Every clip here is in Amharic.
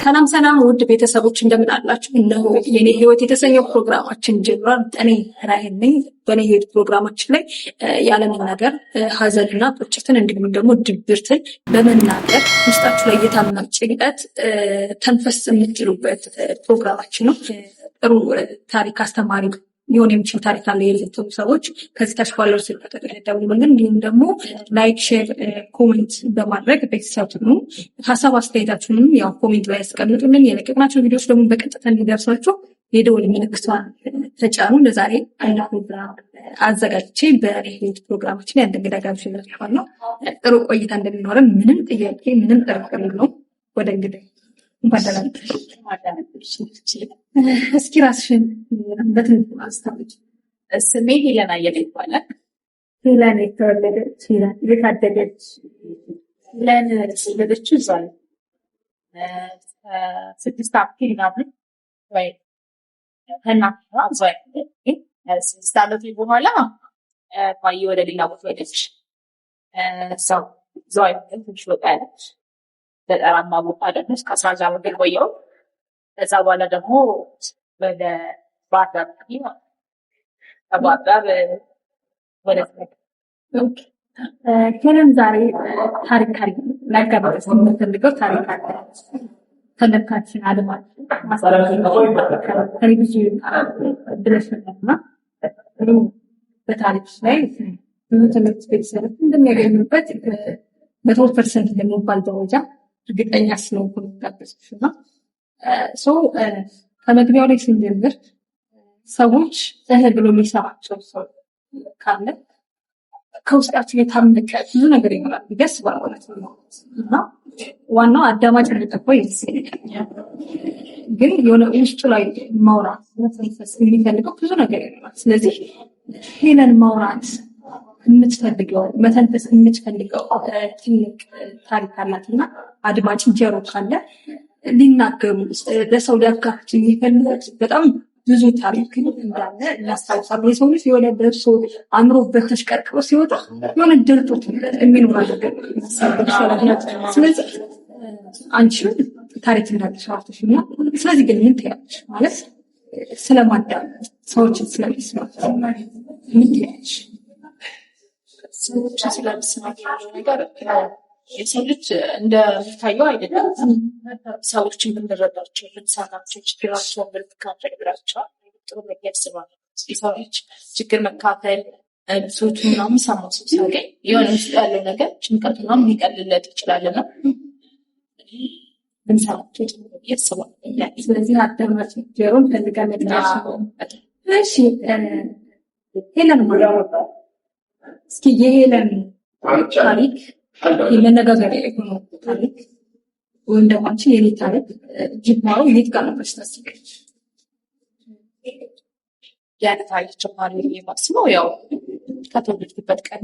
ሰላም ሰላም፣ ውድ ቤተሰቦች እንደምን አላችሁ? እነሆ የኔ ህይወት የተሰኘው ፕሮግራማችን ጀምሯል። እኔ ራሄል ነኝ። በእኔ ህይወት ፕሮግራማችን ላይ ያለመናገር ሀዘንና ቁጭትን እንዲሁም ደግሞ ድብርትን በመናገር ውስጣችሁ ላይ የታመቀ ጭንቀት ተንፈስ የምትሉበት ፕሮግራማችን ነው። ጥሩ ታሪክ፣ አስተማሪ ሊሆን የሚችል ታሪክ አለ የምትሉ ሰዎች ከዚህ ታች ባለው ስልክ ቁጥር ደውሉልን። እንዲሁም ደግሞ like፣ share፣ comment በማድረግ ቤተሰብ ሁኑ። ሀሳብ አስተያየታችሁንም ያው comment ላይ ያስቀምጡልን። የለቀቅናቸው ቪዲዮዎች ደግሞ በቀጥታ እንዲደርሷችሁ የደወል ምልክቷን ተጫኑ። ለዛሬ አንድ ፕሮግራም አዘጋጅቼ በህይወት ፕሮግራማችን አንድ እንግዳ ጋብዤላችኋለሁ። ጥሩ ቆይታ እንደሚኖረን ምንም ጥያቄ ምንም ጥርጥር የለውም። ወደ እንግዳ እንኳን ደህና መጣሽ። እስኪ ራስሽን በትንሹ አስታውቂ። ስሜ ሄለን አየለ ይባላል። ሄለን የተወለደች፣ ሄለን የታደገች? ሄለን የተወለደችው እዛ ነው። 6 ዓመቴ ምናምን ወይ ከእናቴ ጋር እዛ 6 ዓመቴ በኋላ ባዬ ወደ ሌላ ቦታ ሄደች። ሰው ዝዋይ ትንሽ ወጣ ያለች ገጠራማ ቦታ ደግሞ እስከ 11 ዓመት ቆየሁ። ከዛ በኋላ ደግሞ ወደ ባህር ዳር፣ ከባህር ዳር ወደ ሄለን ዛሬ ታሪክ አለ፣ ላጋብዝ የምፈልገው ታሪክ አለ። ተመልካችን አድማጭ ቴሌቪዥን ብለሽ እና በታሪክ ላይ ብዙ ትምህርት ቤተሰቦች እንደሚያገኙበት 100% በሚባል ደረጃ እርግጠኛ ስለሆንኩ ነው የጋበዝኩሽ። እና ሰው ከመግቢያው ላይ ስንጀምር ሰዎች እህ ብሎ የሚሰማቸው ሰው ካለ ከውስጣቸው የታመቀ ብዙ ነገር ይኖራል ብዬ አስባለሁ። እና ዋናው አዳማጭ እንደጠፋ ይመስለኛል። ግን የሆነ ውስጡ ላይ ማውራት መተንፈስ የሚፈልገው ብዙ ነገር ይኖራል። ስለዚህ ሄለን ማውራት የምትፈልገው፣ መተንፈስ የምትፈልገው ትልቅ ታሪክ አላት እና አድማጭ ጀሮ ካለ ሊናገሩ፣ ለሰው ሊያካፍቱ የሚፈልጉት በጣም ብዙ ታሪክ እንዳለ እናስታውሳለን። የሰው ልጅ የሆነ ደርሶ አእምሮበት ተሽቀርቅሮ ሲወጣ የሆነ ደልቶት የሚኖር ነገር። ስለዚህ አንቺም ታሪክ እንዳለሽ አውርተሽ እና ስለዚህ ግን ምን ትያለሽ? ማለት ስለማዳመጥ፣ ሰዎችን ስለመስማት ምን ትያለሽ? ሰዎችን ስለመስማት ያለው ነገር የሰው ልጅ እንደሚታየው አይደለም። ሰዎችን ብንረዳቸው፣ ብንሰማቸው፣ ችግራቸውን ብንካፈል ብላቸዋል ጥሩ ነው ብዬ አስባለሁ። የሰው ልጅ ችግር መካፈል፣ ብሶቱ ምናምን ሰማው ሰው ሲያገኝ የሆነ ውስጡ ያለው ነገር ጭንቀቱ ምናምን ሊቀልለት ይችላል እና ብንሰማቸው ጥሩ ነው ብዬ አስባለሁ። ስለዚህ አዳማጭ ጆሮ እንፈልጋለን። እሺ ሄለን ማለት እስኪ የሄለን ታሪክ፣ የመነጋገሪያ የሆነው ታሪክ ወይም ደግሞ አንቺ የኔ ታሪክ ጅማሮ የት ጋር ነበር ስታስቢያለሽ? ያን ታሪክ ጀማሪ የማስበው ያው ከተወለድኩበት ቀን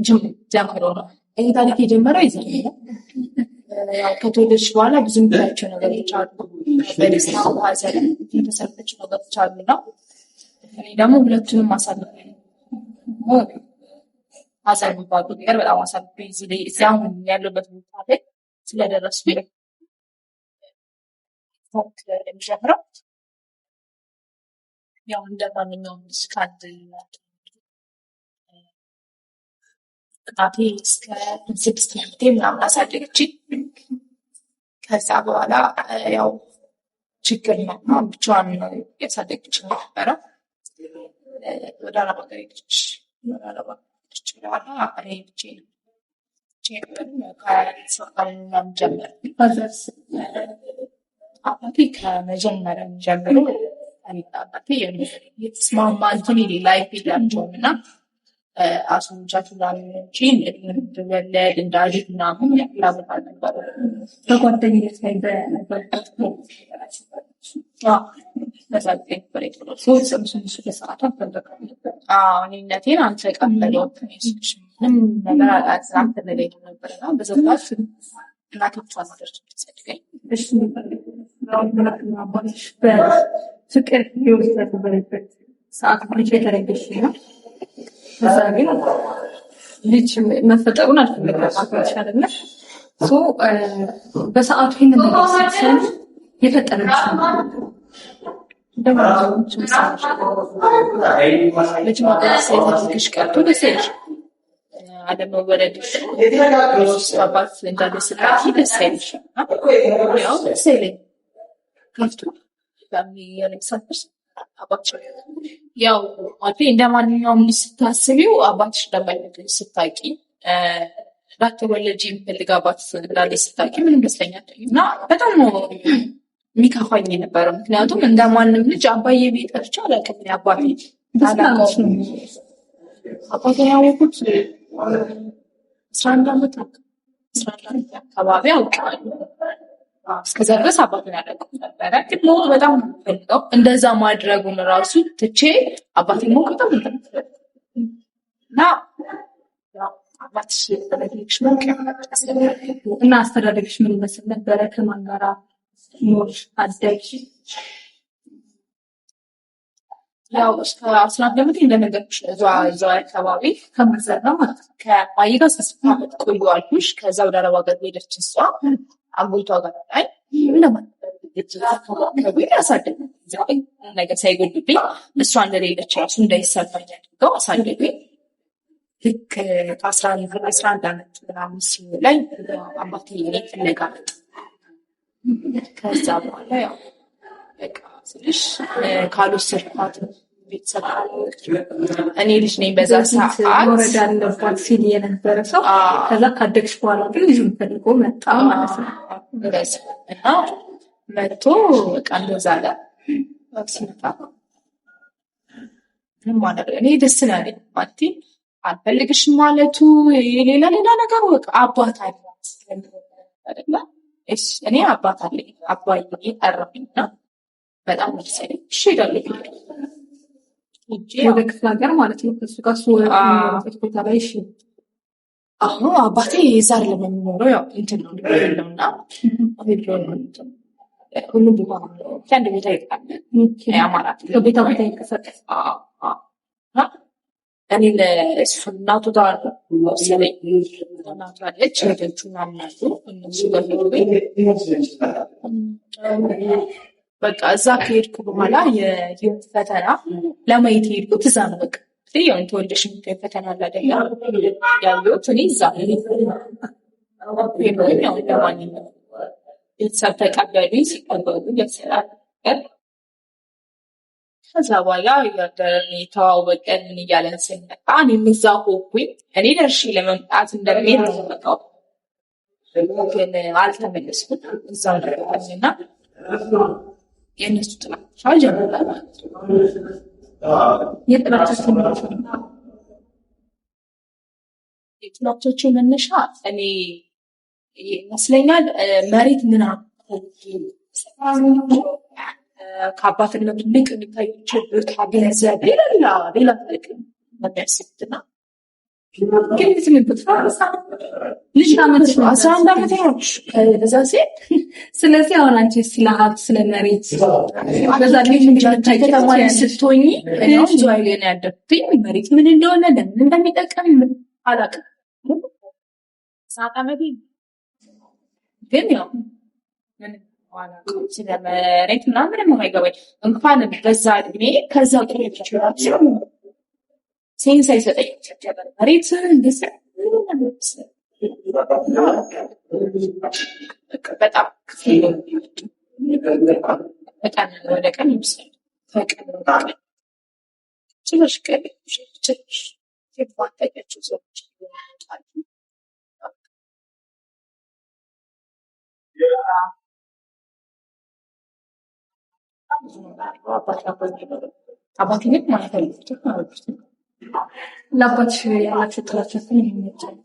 ጀምሮ ነው። ይህ ታሪክ የጀመረው ይዘ ነው። ያው ከተወለድሽ በኋላ ብዙ የምታያቸው ነገሮች አሉ። በደስታ በሐዘን የተሰለችው ነገሮች አሉ እና እኔ ደግሞ ሁለቱንም አሳልፌ፣ ሐዘን የሚባለው ነገር በጣም አሳልፌ እዚህ ላይ እዚህ አሁን ያለበት ቦታ ላይ ስለደረስኩኝ ታሪክ የሚጀምረው ያው እንደ ማንኛውም ልጅ ከአንድ እናቴ እስከ 6 ዓመቴ ምናምን አሳደገችኝ። ከዛ በኋላ ያው ችግር ነው፣ ብቻዋን ነው ያሳደገችኝ ነበረ። ወደ አረብ ሀገር ሄደች። ወደ አረብ ሀገር ሄደች በኋላ እኔ ብቻዬን ከሰው ጋር ምናምን ጀመርኩኝ። አባቴ ከመጀመሪያው ጀምሮ እኔና አባቴ የተስማማ እንትን life የላቸውም እና አስወንጫት ምናምን እንጂ እንድወለድ እንዳድግ ምናምን ፍላጎት አልነበረም። በጓደኝነት ላይ በነበረበት በዛ ጊዜ ነበር የተወለድኩት። ሰዎች ጽንሱን በሰዓቱ አልፈለገም ነበር። አዎ፣ እኔነቴን አልተቀበለውም። ምንም ነገር አልተለየኝም ነበር እና በዛ ሰዓት እናቴ ብቻ ነበረች የምትሰድገኝ። እሺ፣ አባትሽ በፍቅር ህይወት በነበረበት ሰዓት ልጅ የተረገሽ ነው። ከዛ ግን ልጅ መፈጠሩን አልፈለገም አባትሽ አይደለ? So በሰዓቱ ይህንን ነገር ስትሰሚ የፈጠረልሽ መቼም አባት ሳይፈልግሽ ቀርቶ ደስ አይልሽም። አለመወለድሽ አባት እንዳለ ስታቂ ደስ አይልሽም። ያው ደስ አይለኝም። ከፍቶ ያው ማለት እንደ ማንኛውም ልጅ ስታስቢው አባትሽ እንደማይፈልግሽ ስታቂ፣ ላትወለጂ የሚፈልግ አባት እንዳለ ስታቂ ምንም ደስተኛ እና በጣም ነው የሚከፋኝ የነበረው። ምክንያቱም እንደ ማንም ልጅ አባዬ ቤት ጠርቼ አላውቅም። እኔ አባቴ አላውቀውም። አባቴን ያወኩት 11 ዓመት 11 ዓመት አካባቢ አውቀዋለሁ። እስከዛ ድረስ አባቴን አላውቅም ነበረ። ግን ማወቅ በጣም ነው የምፈልገው። እንደዛ ማድረጉን ራሱ ትቼ አባቴን ማወቅ በጣም ነው የምፈልገው እና አባትሽ እና አስተዳደግሽ ምን ይመስል ነበረ? ከማን ጋራ ኖርሽ አደግሽ? ያው እስከ 11 ዓመቴ እንደነገርኩሽ እዛው አካባቢ ከማዘር ማለት ነው። ከማዬ ጋር እስከ 6 ዓመት ቆየሁ አልኩሽ። ከዛ ወደ አረብ ሀገር ሄደች እሷ አጎቷ ጋር ላይ ያሳደጉኝ ነገር ሳይጎድብኝ እሷ እንደሌለች ራሱ እንዳይሰማኝ አድርገው አሳደጉኝ። ልክ ከ11 ዓመት ምናምን ሲሞላኝ አባቴ እኔን ፍለጋ መጣ። ከዛ በኋላ ያው በቃ ስልሽ ካልወሰድኳት ቤተሰብ እኔ ልጅ ነኝ በዛ ሰዓት መውረድ አለባት ሲል የነበረ ሰው ከዛ ካደግሽ በኋላ ግን ልጁን ፈልጎ መጣ ማለት ነው። እና መጥቶ በቃ እንደዛ አለ። ሲመጣ ምንም ማለት እኔ ደስ ነው ያለኝ። ማለቴ አልፈልግሽም ማለቱ የሌላ ሌላ ነገር በቃ አባት አላት አይደለ? እሺ እኔ አባት አለኝ አባዬ ጠራኝና በጣም ደስ አለኝ። እሺ እሄዳለሁ ወደ ክፍለ ሀገር ማለት ነው። ከእሱ ጋር እሱ ወደ ቦታ ላይ እሺ። አሁን አባቴ የዛ አይደለም የሚኖረው፣ ያው እንትን ነው ነው እና ሁሉም ቦታ ነው አንድ ቦታ ይጣል የአማራ ከቦታ ቦታ ይንቀሳቀስ። እኔ ለእሱ እናቱ ጋር ወሰደኝ። እናቱ አለች፣ እህቶቹ ምናምን አሉ። እነሱ ጋር ሄድኩኝ። በቃ እዛ ከሄድኩ በኋላ የህይወት ፈተና ለማየት የሄድኩት እዛ ነው። በቃ ያው ተወልደሽ የምታይው ፈተና አለ አይደለ? ያየሁት እኔ እዛ ነው። ያው እንደማንኛውም ቤተሰብ ተቀበሉኝ። ሲቀበሉ ያሰራል። ከዛ በኋላ እያደረን የተዋወቀን ምን እያለን ስንመጣ እኔም እዛ ሆንኩኝ። እኔ ደርሼ ለመምጣት እንደሚሄድ ነው የምመጣው፣ ግን አልተመለስኩም። እዛው ነበርኩኝ እና የእነሱ ጥላቻ ጀመረ ማለት ነው። የጥላቻቸው መነሻ የጥላቻቸው መነሻ እኔ ይመስለኛል መሬት ምናምን ከአባትነቱ ልቅ የሚታያቸው ቦታ፣ ገንዘብ፣ ሌላ ሌላ ታሪክ ነው የሚያስቡትና ግን ልጅ 11 ዓመት ሆነሽ ከዛ ሴት። ስለዚህ አሁን አንቺ ስለ ሀብት ስለ መሬት በዛ ልጅ ከተማ ስትሆኚ እኔ አሁን ዝዋይ ነው ያደግኩትኝ። መሬት ምን እንደሆነ ለምን እንደሚጠቅም አላውቅም። 11 ዓመቴ ግን ያው ምን ስለ መሬት ምናምን ምንም የማይገባኝ እንኳን በዛ እድሜ ከዛ ቆይቼ sense አይሰጠኝም። መሬት እንደዚያ በጣም ከቀን ወደ ቀን ይብሳል። ከቀን ወደ ቀን ጭራሽ ቀን ጭራሽ የማታውቂያቸው ሰዎች ይመጣሉ። አባቴ ግን ማለት አልፈልግም። ለአባትሽ ያላቸው ጥላቻ ምን ይመስላል?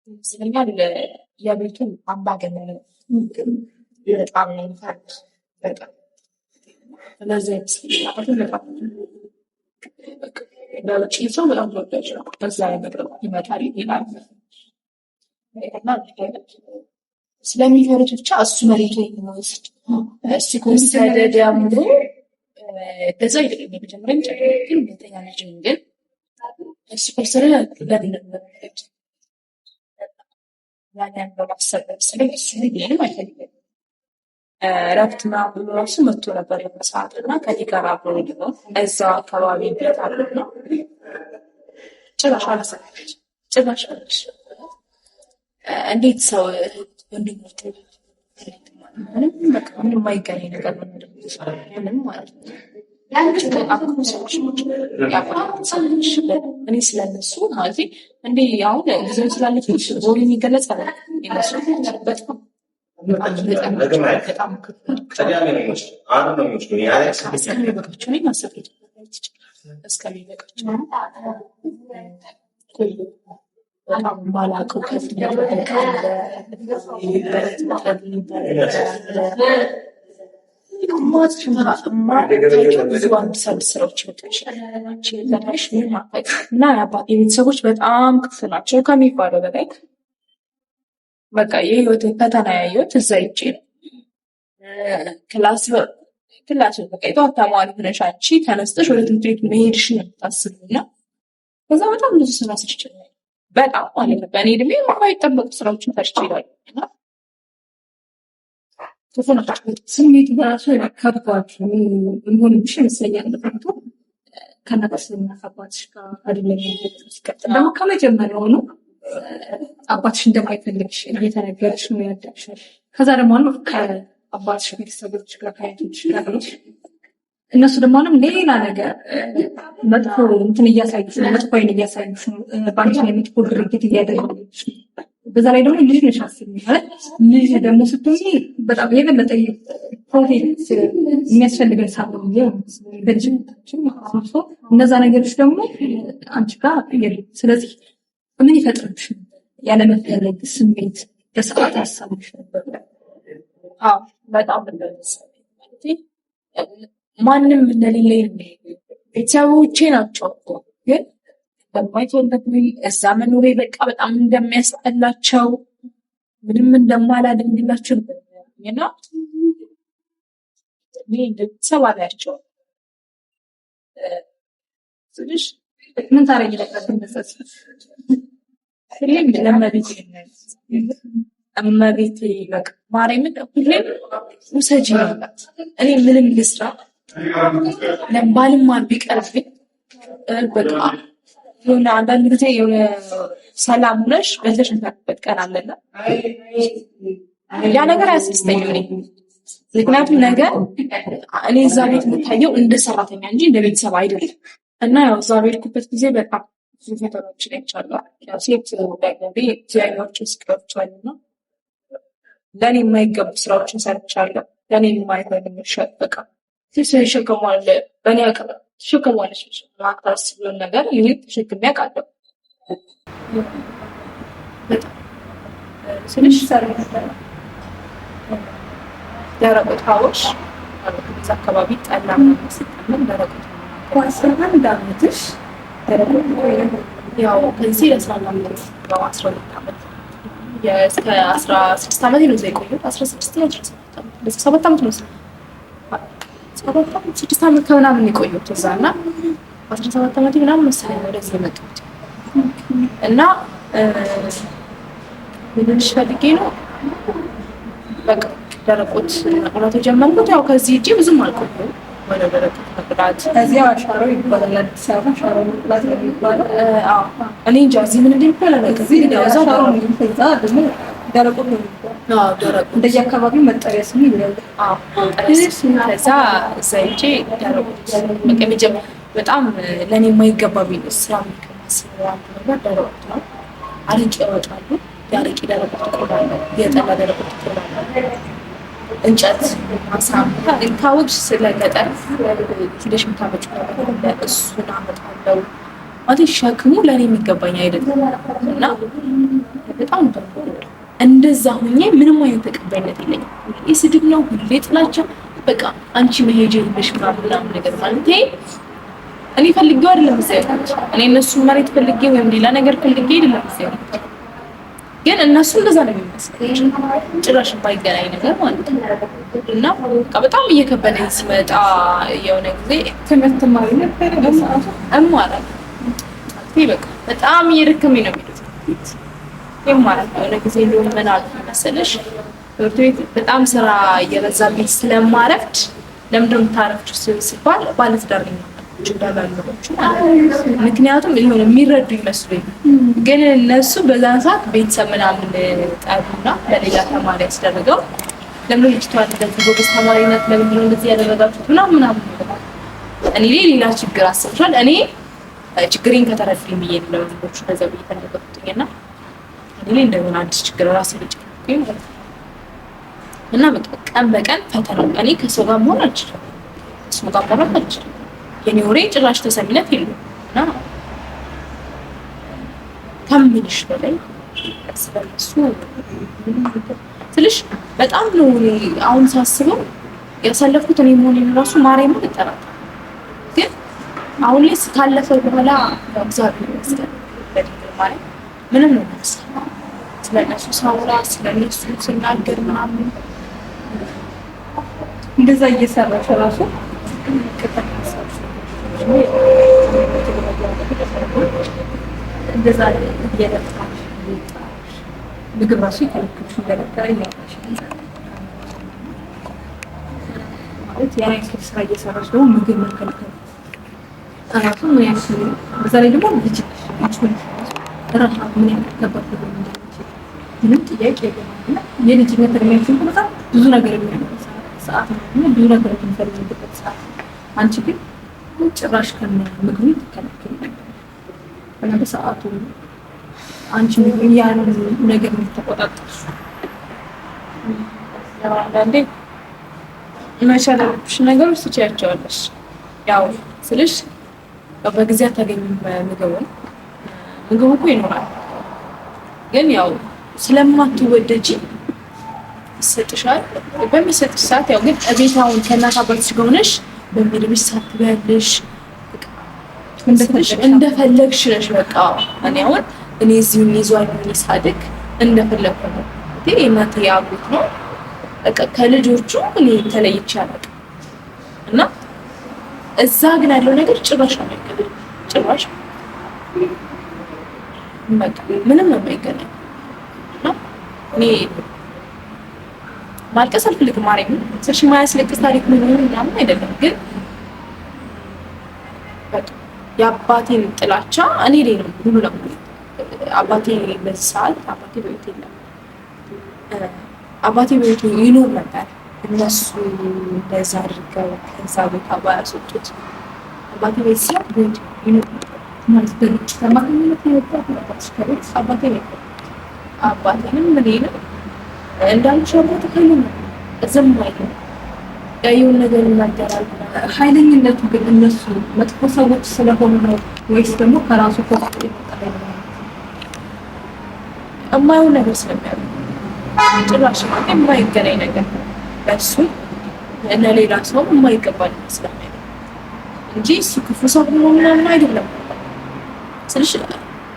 ይመስለኛል የቤቱ አምባገነን በጣም ነው የሚፈሩት። በጣም ለዛ ይመስለኛል አባቴ በጣም በውጭ ሰው በጣም ተወዳጅ ነው። በዛ ነገር ይመጣል ይላል እና ስለሚፈሩት ብቻ እሱ መሬት ላይ የሚወስድ እሱ ከወሰደ ደግሞ በዛ አይደለም የመጀመሪያ ግን ሁለተኛ ልጅ ግን እሱ ከወሰደ ለምን ያን በማሰብ መሰለኝ እሱ ምንም አይፈልግም። እረፍት ምናምን ብሎ እራሱ መጥቶ ነበር የሆነ ሰዓት እና ከእኔ ጋር አብሮ ሊሆን እዛ አካባቢ ቤት አለው ነው ጭራሽ አላሰበች ጭራሽ አለች። እንዴት ሰው ወንድሞች ምንም በቃ ምንም የማይገናኝ ነገር ነው ምንም ማለት ነው። እኔ ስለነሱ ማለት እንዴ አሁን ጊዜውን ስላለፍኩት ወሬ የሚገለጽ አለ የነሱ በጣም በጣም እስከሚበቃቸው እኔ ማሰብ እስከሚበቃቸው በጣም ባላውቀው ከፍ ብዙ አዲስ አዲስ ስራዎች እና የቤተሰቦች በጣም ክፉ ናቸው ከሚባለው በላይ። በቃ የህይወት ፈተና ያየሁት እዛ ይቼ ነው። class class በቃ የጠዋት ተማሪ ሆነሽ አንቺ ተነስተሽ ወደ ትምህርት ቤት መሄድሽን ነው የምታስቢው እና ከዛ በጣም ብዙ ስራ ሰርቻለሁ። በጣም ማለት ነው። በእኔ እድሜ የማይጠበቁ ስራዎችን ሰርቻለሁ እና ክፉ ናቸው። ስሜቱ በራሱ ከባድ የሚሆንብሽ ይመስለኛል። ምክንያቱም ከእናትሽና ከአባትሽ ጋር አይደለም ያለችው። ሲቀጥል ደግሞ ከመጀመሪያውኑ አባትሽ እንደማይፈልግሽ እየተነገረሽ ነው ያደግሽው። ከዛ ደግሞ አሁን ከአባትሽ ቤተሰቦች ጋር ከአያቶችሽ ጋር ነሽ። እነሱ ደግሞ አሁንም ሌላ ነገር መጥፎ እንትን እያሳዩሽ ነው፣ መጥፎ አይን እያሳዩሽ ነው፣ በአንቺ ላይ መጥፎ ድርጊት እያደረጉሽ ነው። በዛ ላይ ደግሞ ልጅ ነሽ አስቢ ማለት ልጅ ደግሞ ስትሆኚ በጣም የበለጠ protect የሚያስፈልገን ሰዓት ነው ብዬ ነው የማስበው፣ በልጅነታችን ማለት ነው። እነዛ ነገሮች ደግሞ አንቺ ጋር የሉም። ስለዚህ ምን ይፈጥርብሽ ነበር? ያለመፈለግ ስሜት በሰዓት ሀሳብሽ ነበር? አዎ በጣም ነበር የሚሰማኝ። ማለቴ ማንም እንደሌለኝ ቤተሰቦቼ ናቸው እኮ ግን እንደማይፈልጉኝ እዛ መኖሬ በቃ በጣም እንደሚያስጠላቸው ምንም እንደማላደርግላቸው ነበር የሚያውቁኝ እና እኔ እንደ ቤተሰብ አላያቸውም ስልሽ ምን ታደርጊ ነበር ብትጸጸቺ? ሁሌም ለእመቤቴ እመቤቴ በቃ ማርያምን ሁሌም ውሰጂ ነው የምላት። እኔ ምንም ልስራ ባልማር ቢቀርብኝ በቃ የሆነ አንዳንድ ጊዜ የሆነ ሰላም ሆነሽ በልተሽ የምታውቂበት ቀን አለና ያ ነገር አያስደስተኝም እኔ። ምክንያቱም ነገ እኔ እዛ ቤት የምታየው እንደ ሰራተኛ እንጂ እንደ ቤተሰብ አይደለም። እና ያው እዛ በሄድኩበት ጊዜ በጣም ብዙ ፈተናዎችን አይቻለሁ። ያው ሴት ያዩዋቸው ስቃዮች አሉና ለእኔ የማይገቡ ስራዎችን ሰርቻለሁ። ለእኔ የማይሆን በቃ ሴት ይሸከሟል፣ በእኔ አቅም ትሸከሟለች ማታስቢውን ነገር እኔ ተሸክሜ አውቃለሁ። በጣም ስልሽ ሰሪ ነበር? ደረቅ ዕቃዎች እዛ አካባቢ ጠላ ምናምን ሲጠመቅ ደረቅ በ11 ዓመትሽ ደረቆት ያው ከዚህ ለ11 ዓመት ያው 12 ዓመት እስከ 16 ዓመት ነው እዛ የቆየሁት። 16 ነው 17 ዓመት እንደዛ 7 ዓመት ነው 7 ዓመት 6 ዓመት ከምናምን ነው የቆየሁት እዛ እና 17 ዓመቴ ምናምን መሰለኝ ወደዚህ የመጣሁት እና ምን ልልሽ ፈልጌ ነው በቃ ደረቆት መቁላት የጀመርኩት ያው ከዚህ እጄ ብዙም አልቆየሁም። ወደ ደረቆት መቁላት እዚያው አሻሮ ይባላል። አዲስ አበባ አሻሮ መቁላት ነው የሚባለው። አዎ እኔ እንጃ እዚህ ምን እንደሚባል አላውቅም። እዚህ ግን ያው እዛው አሻሮ ነው የሚባለው፣ እዛ ደግሞ ደረቆት ነው የሚባለው። አዎ ደረቆት እንደየአካባቢው መጠሪያ ስሙ ይለያያል። አዎ ከዛ እዛ ሄጄ ደረቆት በቃ የመጀመሪያ በጣም ለእኔ የማይገባ ስራ የሚቀማስበው አንዱ ነገር ደረቆት ነው። አረቄ ያወጣሉ። የአረቄ ደረቆት እቆላለሁ፣ የጠላ ደረቆት እቆላለሁ። እንጨት ማሳ ታወቅሽ ስለ ገጠር ሂደሽ የምታመጪው ነገር አለ፣ እሱን አመጣለሁ። ማለት ሸክሙ ለእኔ የሚገባኝ አይደለም እና በጣም ነበር የምወደው። እንደዛ ሁኜ ምንም አይነት ተቀባይነት የለኝም። ሁሌ ስድብ ነው፣ ሁሌ ጥላቻ። በቃ አንቺ መሄጃ የለሽ ምናምን ምናምን ነገር ማለት እኔ ፈልጌው አይደለም እዛ ያልኩት። እኔ እነሱን መሬት ፈልጌ ወይም ሌላ ነገር ፈልጌ አይደለም እዛ ያልኩት። ግን እነሱ እንደዛ ነው የሚመስላቸው፣ ጭራሽ የማይገናኝ ነገር ማለት ነው። እና በቃ በጣም እየከበደኝ ሲመጣ የሆነ ጊዜ ትምህርት ትማሪ ነበረ በሰዓቱ? እማራለሁ ማለት በቃ በጣም እየደከመኝ ነው የሚሄዱት። ማለት ነው። የሆነ ጊዜ እንደውም ምን አልኩኝ መሰለሽ፣ ትምህርት ቤት በጣም ስራ እየበዛብኝ ስለማረፍድ ለምንድን ነው የምታረፍጂው ሲባል ባለትዳር ነኝ ለመምህሮቹ ማለት ነው። ምክንያቱም የሆነ የሚረዱ ይመስሉኝ፣ ግን እነሱ በዛን ሰዓት ቤተሰብ ምናምን ጠሩና በሌላ ተማሪ ያስደረገው ለምን ልጅቷ እንደዚህ ጎበዝ ተማሪ ናት፣ ለምንድን ነው እንደዚህ ያደረጋችሁት ምናምን ምናምን ይላል። እኔ ላይ ሌላ ችግር አስብሻል። እኔ ችግሬን ከተረዱኝ ብዬ ነው ለመምህሮቹ እንደዛ ብዬ ተናገርኩትኝ እና እኔ ላይ እንደገና አዲስ ችግር ራሴ ልጨምርኩኝ ማለት ነው። እና በቃ ቀን በቀን ፈተናው እኔ ከሰው ጋር መሆን አልችልም፣ ከሰው ጋር ማውራት አልችልም። የኔ ወሬ ጭራሽ ተሰሚነት የለውም። እና ከምልሽ በላይ ስለነሱ ትልሽ በጣም ነው። እኔ አሁን ሳስበው ያሳለፍኩት እኔ መሆኔን ራሱ ማርያምን እጠራጠራለሁ። ግን አሁን ላይ ካለፈ በኋላ ያው እግዚአብሔር ይመስገን በድንግል ማርያም ምንም ነው የሚመስለው። ስለነሱ ሳውራ ስለነሱ ስናገር ምናምን እንደዛ እየሰራሽ ራሱ እንደዛ እየለፋሽ ምግብ ራሱ ይከለክልሽ እንደነበረ እያወራሽ ማለት ያን ያክል ስራ እየሰራሽ ደግሞ ምግብ መከልከል ራሱ ምን ያክል፣ በዛ ላይ ደግሞ ልጅ ልጅ ሆነሽ ራሱ ረሃብ ምን ያክል ከባድ ሊሆን እንደሚችል ምንም ጥያቄ የለውም። እና የልጅነት እድሜያችን እኮ በጣም ብዙ ነገር የሚያመጣ ሰዓት ነው እና ብዙ ነገር የሚፈልግበት ሰዓት ነው። አንቺ ግን ጭራሽ ከነ ምግቡ ትከለከል ነበር እና በሰዓቱ አንቺ ያን ነገር እንድትቆጣጠርሽ ያው አንዳንዴ መቻል ያለብሽ ነገሮች ትችያቸዋለሽ። ያው ስልሽ ያው በጊዜ አታገኝም ምግቡን። ምግቡ እኮ ይኖራል፣ ግን ያው ስለማትወደጂ ይሰጥሻል። በሚሰጥሽ ሰዓት ያው ግን እቤት አሁን ከእናት አባትሽ ጋር ሆነሽ በሚርብሽ ሰዓት ትበያለሽ። ስልሽ እንደፈለግሽ ነሽ። በቃ እኔ አሁን እኔ እዚሁ ይዟል ሳድግ እንደፈለግኩ ነው። የእናቴ አጎት ነው። በቃ ከልጆቹ እኔ ተለይቼ አላውቅም። እና እዛ ግን ያለው ነገር ጭራሽ ነው የማይገናኝ። ጭራሽ በቃ ምንም ነው የማይገናኝ። እና እኔ ማልቀስ አልፈልግም። ማርያምን ስልሽ የማያስለቅስ ታሪክ ምን ምናምን አይደለም፣ ግን በቃ የአባቴን ጥላቻ እኔ ላይ ነው ሙሉ ለሙሉ። አባቴ በዚህ ሰዓት አባቴ በሕይወት የለም። አባቴ በሕይወቱ ይኖር ነበር እነሱ እንደዛ አድርገው ከዛ ቦታ ባያስወጡት አባቴ በዚህ ሰዓት በሕይወቱ ይኖር ነበር። ማለት በግጭት አማካኝነት ነው የወጣው አባትሽ ከቤት? አባቴ ነው የወጣው። አባቴንም እኔንም እንዳልኩሽ አባቴ ኃይለኛ ነው፣ ዝም አይልም። ያየውን ነገር ይናገራል። ኃይለኝነቱ ግን እነሱ መጥፎ ሰዎች ስለሆኑ ነው ወይስ ደግሞ ከራሱ ከውስጡ የመጣ ኃይለኝነት? የማየውን ነገር ስለሚያውቅ ጭራሽ ማለት የማይገናኝ ነገር ለእሱ ለሌላ ሰው የማይገባ ነገር ስለሚያውቅ እንጂ እሱ ክፉ ሰው ሆኖ ምናምን አይደለም። ስልሽ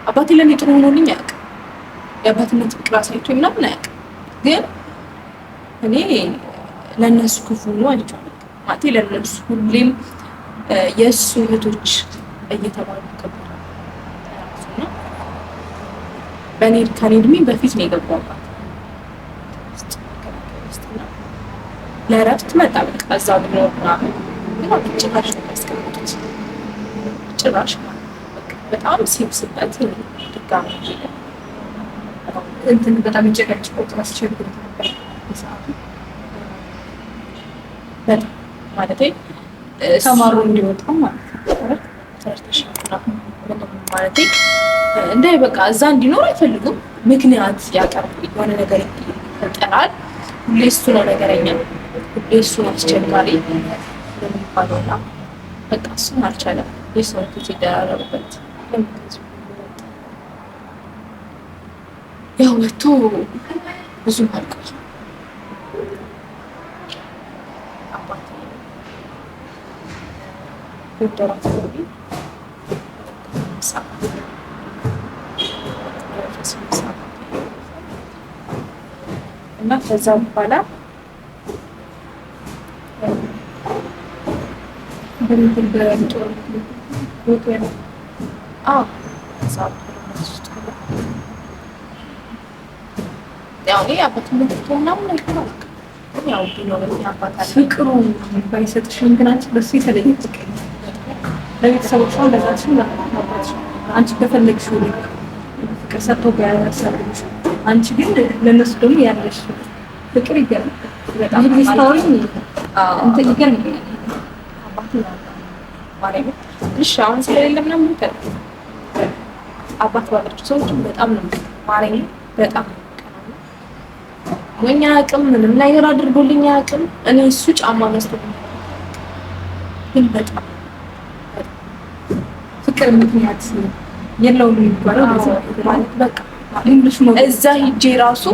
አባቴ ለእኔ ጥሩ ሆኖልኝ አያውቅም። የአባትነት ፍቅር አሳይቶ ምናምን አያውቅም። ግን እኔ ለእነሱ ክፉ ሆኖ አይቼው አላውቅም። ማለቴ ለእነሱ ሁሌም የእሱ እህቶች እየተባሉ ይከበራሉ። እና በእኔ ከኔ እድሜ በፊት ነው የገባው አባት ውስጥ እና ለእረፍት መጣ። በቃ እዛ ብኖር ምናምን ግን ጭራሽ ነው የሚያስቀምጡት። ጭራሽ ማለት ነው። በቃ በጣም ሲብስበት ድጋሚ ሄደ። እንትን በጣም ይጨቀጭቆት ያስቸግሩት ነበር በሰዓቱ? በጣም ማለቴ ተማሮ እንዲወጣ ማለት ነው። ተረድተሻል? ምንም ማለቴ እንዳይ በቃ እዛ እንዲኖር አይፈልጉም። ምክንያት ያቀርቡ የሆነ ነገር ይፈጠራል። ሁሌ እሱ ነው ነገረኛ፣ ሁሌ እሱ ነው አስቸጋሪ የሚባለው እና በቃ እሱን አልቻለም። የሰው ፊት ይደራረብበት ለምን ከዚህ ሁሉ ወጣ? ያው ወጥቶ ብዙም አልቆየም። አባቴ ጎንደር አካባቢ እና ከዛ በኋላ በእንትን በጦርነት ቦታ ያለው አዎ፣ እዛ ጦርነት ውስጥ ሆኖ ያው እኔ አባት ምናምን አይተናል። ያው ቢኖረኝ አባት አለ። ፍቅሩ ባይሰጥሽም ግን አንቺ በሱ የተለየ ፍቅር ለቤተሰቦቿ፣ ለእናትሽም ለአባትሽ አንቺ በፈለግሽው ልክ ፍቅር ሰጥቶ ቢያሳድጉሽ፣ አንቺ ግን ለእነሱ ደግሞ ያለሽ ፍቅር ይገርማል። በጣም ብዙ ጊዜ ስታወሪኝ እንትን ይገርመኛል። አባቴ ማርያምን እሺ፣ አሁን ስለሌለ ምናምን አባት ባላቸው ሰዎች በጣም ነው፣ ማርያምን በጣም ነው። ወኛ አቅም ምንም ነገር አድርጎልኝ አቅም እኔ እሱ ጫማ ገዝቶልኝ ግን በጣም ፍቅር ምክንያት የለውም የሚባለው ማለት በቃ እዛ ሂጄ ራሱ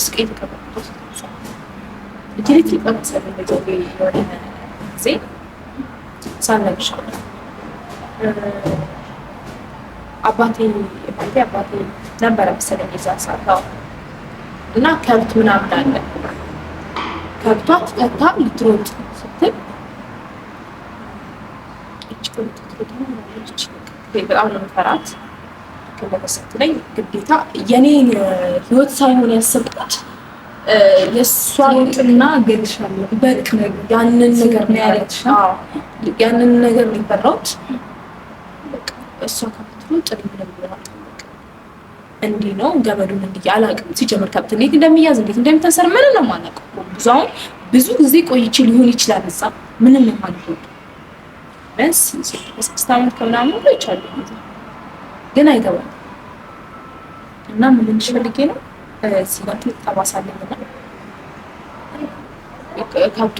ስቄ የተቀበልኩት ኤሌክትሪክ በመሰለኝ የሆነ ጊዜ ሳልነግርሽ አባቴ አባቴ ነበረ መሰለኝ የዛ ሰዓት እና ከብት ምናምን አለ። ከብቷ ፈታ ልትሮጥ ስትል በጣም ነው የምፈራት። ስትለኝ ግዴታ የኔን ህይወት ሳይሆን ያሰብኩት የእሷን እገልሻለሁ በቃ ያንን ነገር ነው ያለችው። ያንን ነገር ነው የፈራሁት። በቃ እሷ ከምትሮጥ እኔ ምንም ብሆን እንዲህ ነው ገመዱን እንዲህ አላውቅም። ሲጀምር ከብት እንዴት እንደሚያዝ እንዴት እንደሚታሰር ምንም ነው የማላውቀው። ብዙ አሁን ብዙ ጊዜ ቆይቼ ሊሆን ይችላል እዛ ምንም የማልሆን ቢያንስ 6 ዓመት ከምናምን ቆይቻለሁ፣ ግን አይገባም። እና ምን ልልሽ ፈልጌ ነው፣ እዚህ ጋር ትልቅ ጠባሳ አለኝ እና ከብቷ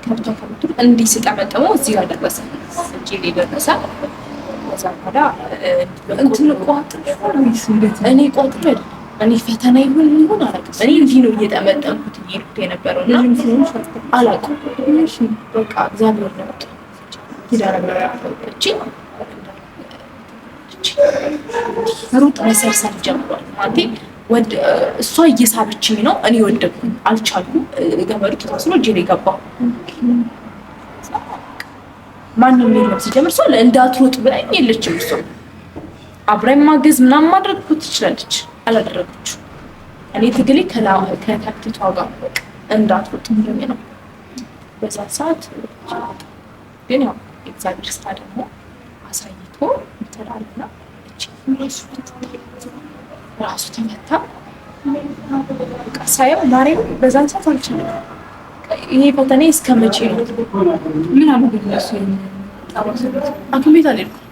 ከብቷ ከምትሉ እንዲህ ስጠመጠመው እዚህ ጋር ደረሰ፣ እጄ ላይ ደረሰ። ከዛ በኋላ እንትን ቋጥር ወይስ እንዴት? እኔ ቋጥር አይደለም፣ እኔ ፈተና ይሁን ይሁን አላውቅም። እኔ እንዲህ ነው እየጠመጠምኩት እየሄድኩት የነበረው እና አላውቅም። በቃ እግዚአብሔር ነው ኪዳነ ምሕረት እቺ ሩጥ መሰርሰር ጀምሯል። ማለቴ እሷ እየሳበችኝ ነው፣ እኔ ወደቅኩኝ፣ አልቻልኩም። ገመዱ ተታስሮ እጄ ላይ ገባ። ማንም የለም ሲጀምር ሰው እንዳትሮጥ ብላኝ የለችም። እሷ አብራኝ ማገዝ ምናምን ማድረግ እኮ ትችላለች፣ አላደረገችው። እኔ ትግሌ ከከብቲቷ ጋር በቃ እንዳትሮጥ ብሎኝ ነው። በዛ ሰዓት ግን ያው የእግዚአብሔር ስራ ደግሞ አሳይቶ እንትን አለና ራሱ ተመታ። በቃ ሳየው ማርያም በዛን ሰዓት አልችልም። ይሄ ፈተና እስከ መቼ ነው? ምን አሉ ግን እነሱ? ሐኪም ቤት አልሄድኩም።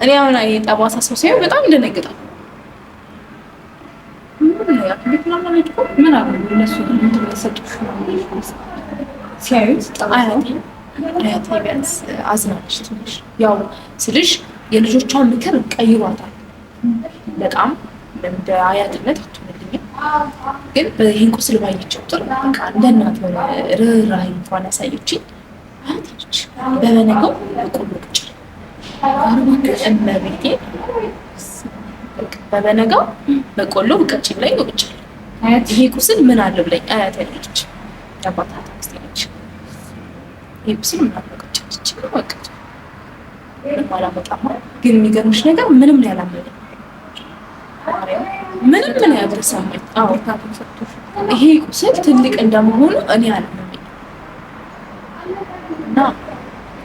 እኔ አሁን ጠባሳ ሰው ሳየው በጣም እንደነግጣል። ምን ሐኪም ቤት ምናምን አልሄድኩም። ምን አሉ እነሱ ምንድን ነው የሰጡሽ ሲያዩት? አያቴ አያቴ ቢያንስ አዝናለች ትንሽ። ያው ስልሽ የልጆቿን ምክር ቀይሯታል በጣም፣ እንደ አያትነት አትሆንልኝም፣ ግን ይህን ቁስል ባየች ቁጥር በቃ እንደ እናት የሆነ ርኅራኄ እንኳን ያሳየችኝ አያቴ ነች። በበነገው በቆሎ ቅጭ እመቤቴ፣ በበነጋው በቆሎ ቅጭ ብላኝ ወቅጫለሁ። ይሄ ቁስል ምን አለው ብላኝ፣ አያቴ ነች፣ የአባት አክስቴ ነች። ይሄ ቁስል ምን አለው ቅጭ በቃ ምንም አላመጣም። ግን የሚገርምሽ ነገር ምንም ነው ያላመመኝ፣ ምንም ምን ያልተሰማኝ። አዎ ይሄ ቁስል ትልቅ እንደመሆኑ እኔ አላመመኝ እና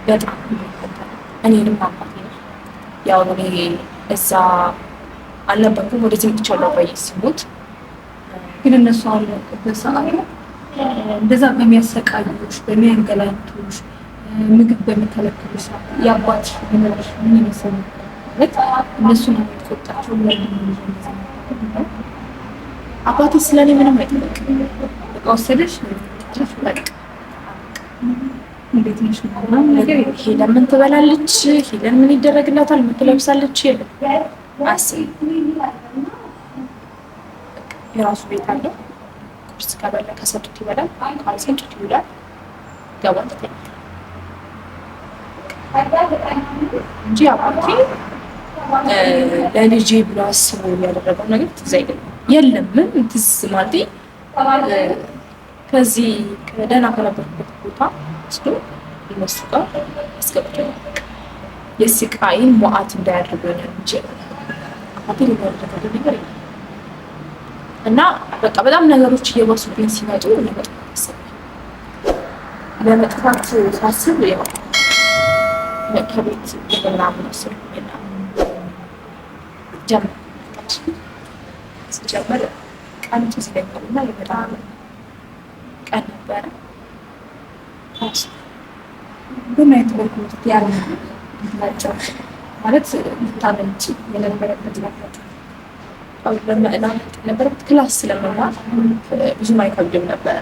በጣም እኔንም አባቴ ነው። ያው እኔ እዛ አልነበርኩም፣ ወደዚህ መጥቻለሁ አባዬ ሲሞት። ግን እነሱ አሁን በሰዓቱ እንደዛ በሚያሰቃዩሽ፣ በሚያንገላቱሽ፣ ምግብ በሚከለክሉሽ ሰዓት የአባትሽ ምላሽ ምን ይመስል ነበር? ማለት እነሱን የምትቆጣቸው ለምን? አባቴ ስለኔ ምንም አይጠበቅም። በቃ ወሰደሽ በቃ እንዴት ነሽ ምናምን ነገር የለም። ሄለን ምን ትበላለች፣ ሄለን ምን ይደረግላታል፣ ምን ትለብሳለች፣ የለም አስቢ። የራሱ ቤት አለው። ቁርስ ከበላ ከሰጡት ይበላል፣ ካልሰጡት ይውላል። ይገባል፣ ይተኛል እንጂ አባቴ ለልጄ ብሎ አስቦ ያደረገው ነገር ትዝ አይለኝም። የለም ምን ትዝ ማለቴ ከዚህ ደህና ከነበርኩበት ቦታ ወስዶ እነሱ ጋር አስገብቶኛል። የስቃይን ሞዓት እንዳያደርገኛል እንጂ አባቴ ሊያደረገው ነገር የለም። እና በቃ በጣም ነገሮች እየባሱብኝ ሲመጡ ለመጥፋት አሰብኩኝ። ለመጥፋት ሳስብ ያው ከቤት ምናምን ወሰድኩኝና ጀመር ስጀምር ቀን ትዝ ይለኛል እና የበጣም ቀን ነበረ። በምን አይነት መልኩ ያን ናቸው ማለት ልታመልጪ የነበረበት አጋጣሚ? ላመልጥ የነበረበት class ስለመማር ብዙም አይከብድም ነበረ።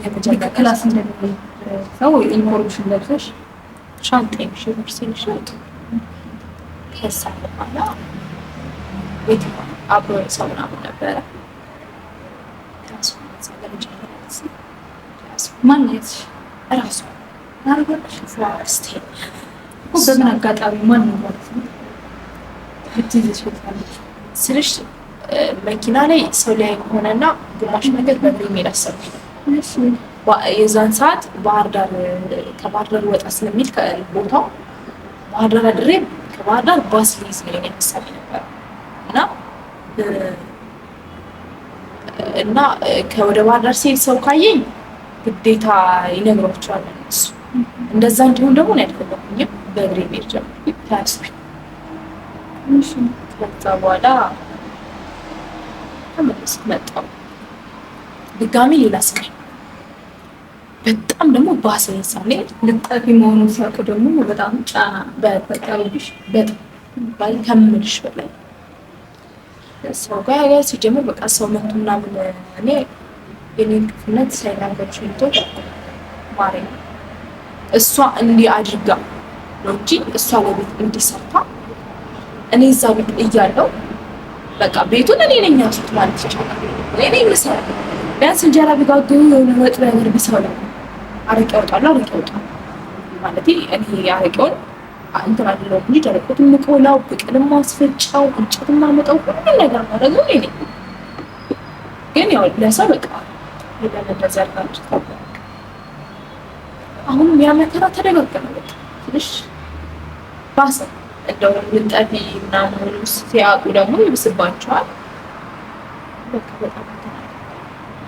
የመጀመሪያ class እንደሚሄድ ሰው ዩኒፎርምሽን ለብሰሽ ሻንጣዬን ይዤ ቦርሳዬን ይዤ ወጣሁ። ከዛ በኋላ ቤት አብሮ ሰው ምናምን ነበረ። class ኡ እዛ ለመጀመሪያ ጊዜ class ኡ ማን ያዝሽ? እራሱ አረጋሽ አክስቴ በምን አጋጣሚ ማን ነው ማለት ነው ልትይዝሽ የቻለች? ስልሽ መኪና ላይ ሰው ላይ ሆነና ግማሽ መንገድ በእግሬ መሄድ አሰብኩኝ። እሺ የዛን ሰዓት ባህር ዳር ከባህር ዳር ወጣ ስለሚል ቦታው ባህር ዳር አድሬ ከባህር ዳር ባስ ሊይዝ ነው የኔ ሀሳብ የነበረው እና እና ከወደ ባህር ዳር ሲሄድ ሰው ካየኝ ግዴታ ይነግሯቸዋል እነሱ። እንደዛ እንዲሆን ደግሞ እኔ አልፈለኩኝም። በእግሬ መሄድ ጀመርኩኝ። ተያዝኩኝ። እሺ ከዛ በኋላ ተመለስኩ መጣሁ። ድጋሚ ሌላ ስቃይ በጣም ደግሞ ባሰ። የዛኔ ልጠፊ መሆኑን ሲያውቁ ደግሞ በጣም ጫና ፈጠሩብሽ። በጣም ባል ከምልሽ በላይ ሰው ጋር ጋር ሲጀምር በቃ ሰው መቶ ምናምን እኔ የኔን ክፉነት ሳይናገሩ ሸኝቶ ማርያም እሷ እንዲህ አድርጋ ነው እንጂ እሷ ለቤት እንዲሰርታ እኔ እዛ ቤት እያለሁ በቃ ቤቱን እኔ ነኝ ያዝኩት ማለት ይቻላል። እኔ ነኝ የምሰራው። ቢያንስ እንጀራ ቢጋግሩ የሆነ ወጥ ነገር ቢሰሩ አረቄ ያወጣሉ፣ አረቄ ያወጣሉ። ማለቴ እኔ አረቄውን እንትን አይደለሁም እንጂ ደረቆት የምቆላው፣ ብቅል ማስፈጫው፣ እንጨት የማመጣው ሁሉን ነገር ማድረገው እኔ ነኝ። ግን ያው ለሰው በቃ ሄደን እንደዚህ አድርጋችሁ ተባለ። አሁንም ያ መከራ ተደጋገመ። በቃ ትንሽ ባሰ። እንደው ልጠፊ ምናምን ሲያውቁ ደግሞ ይብስባቸዋል። በቃ በጣም እንትን አለ።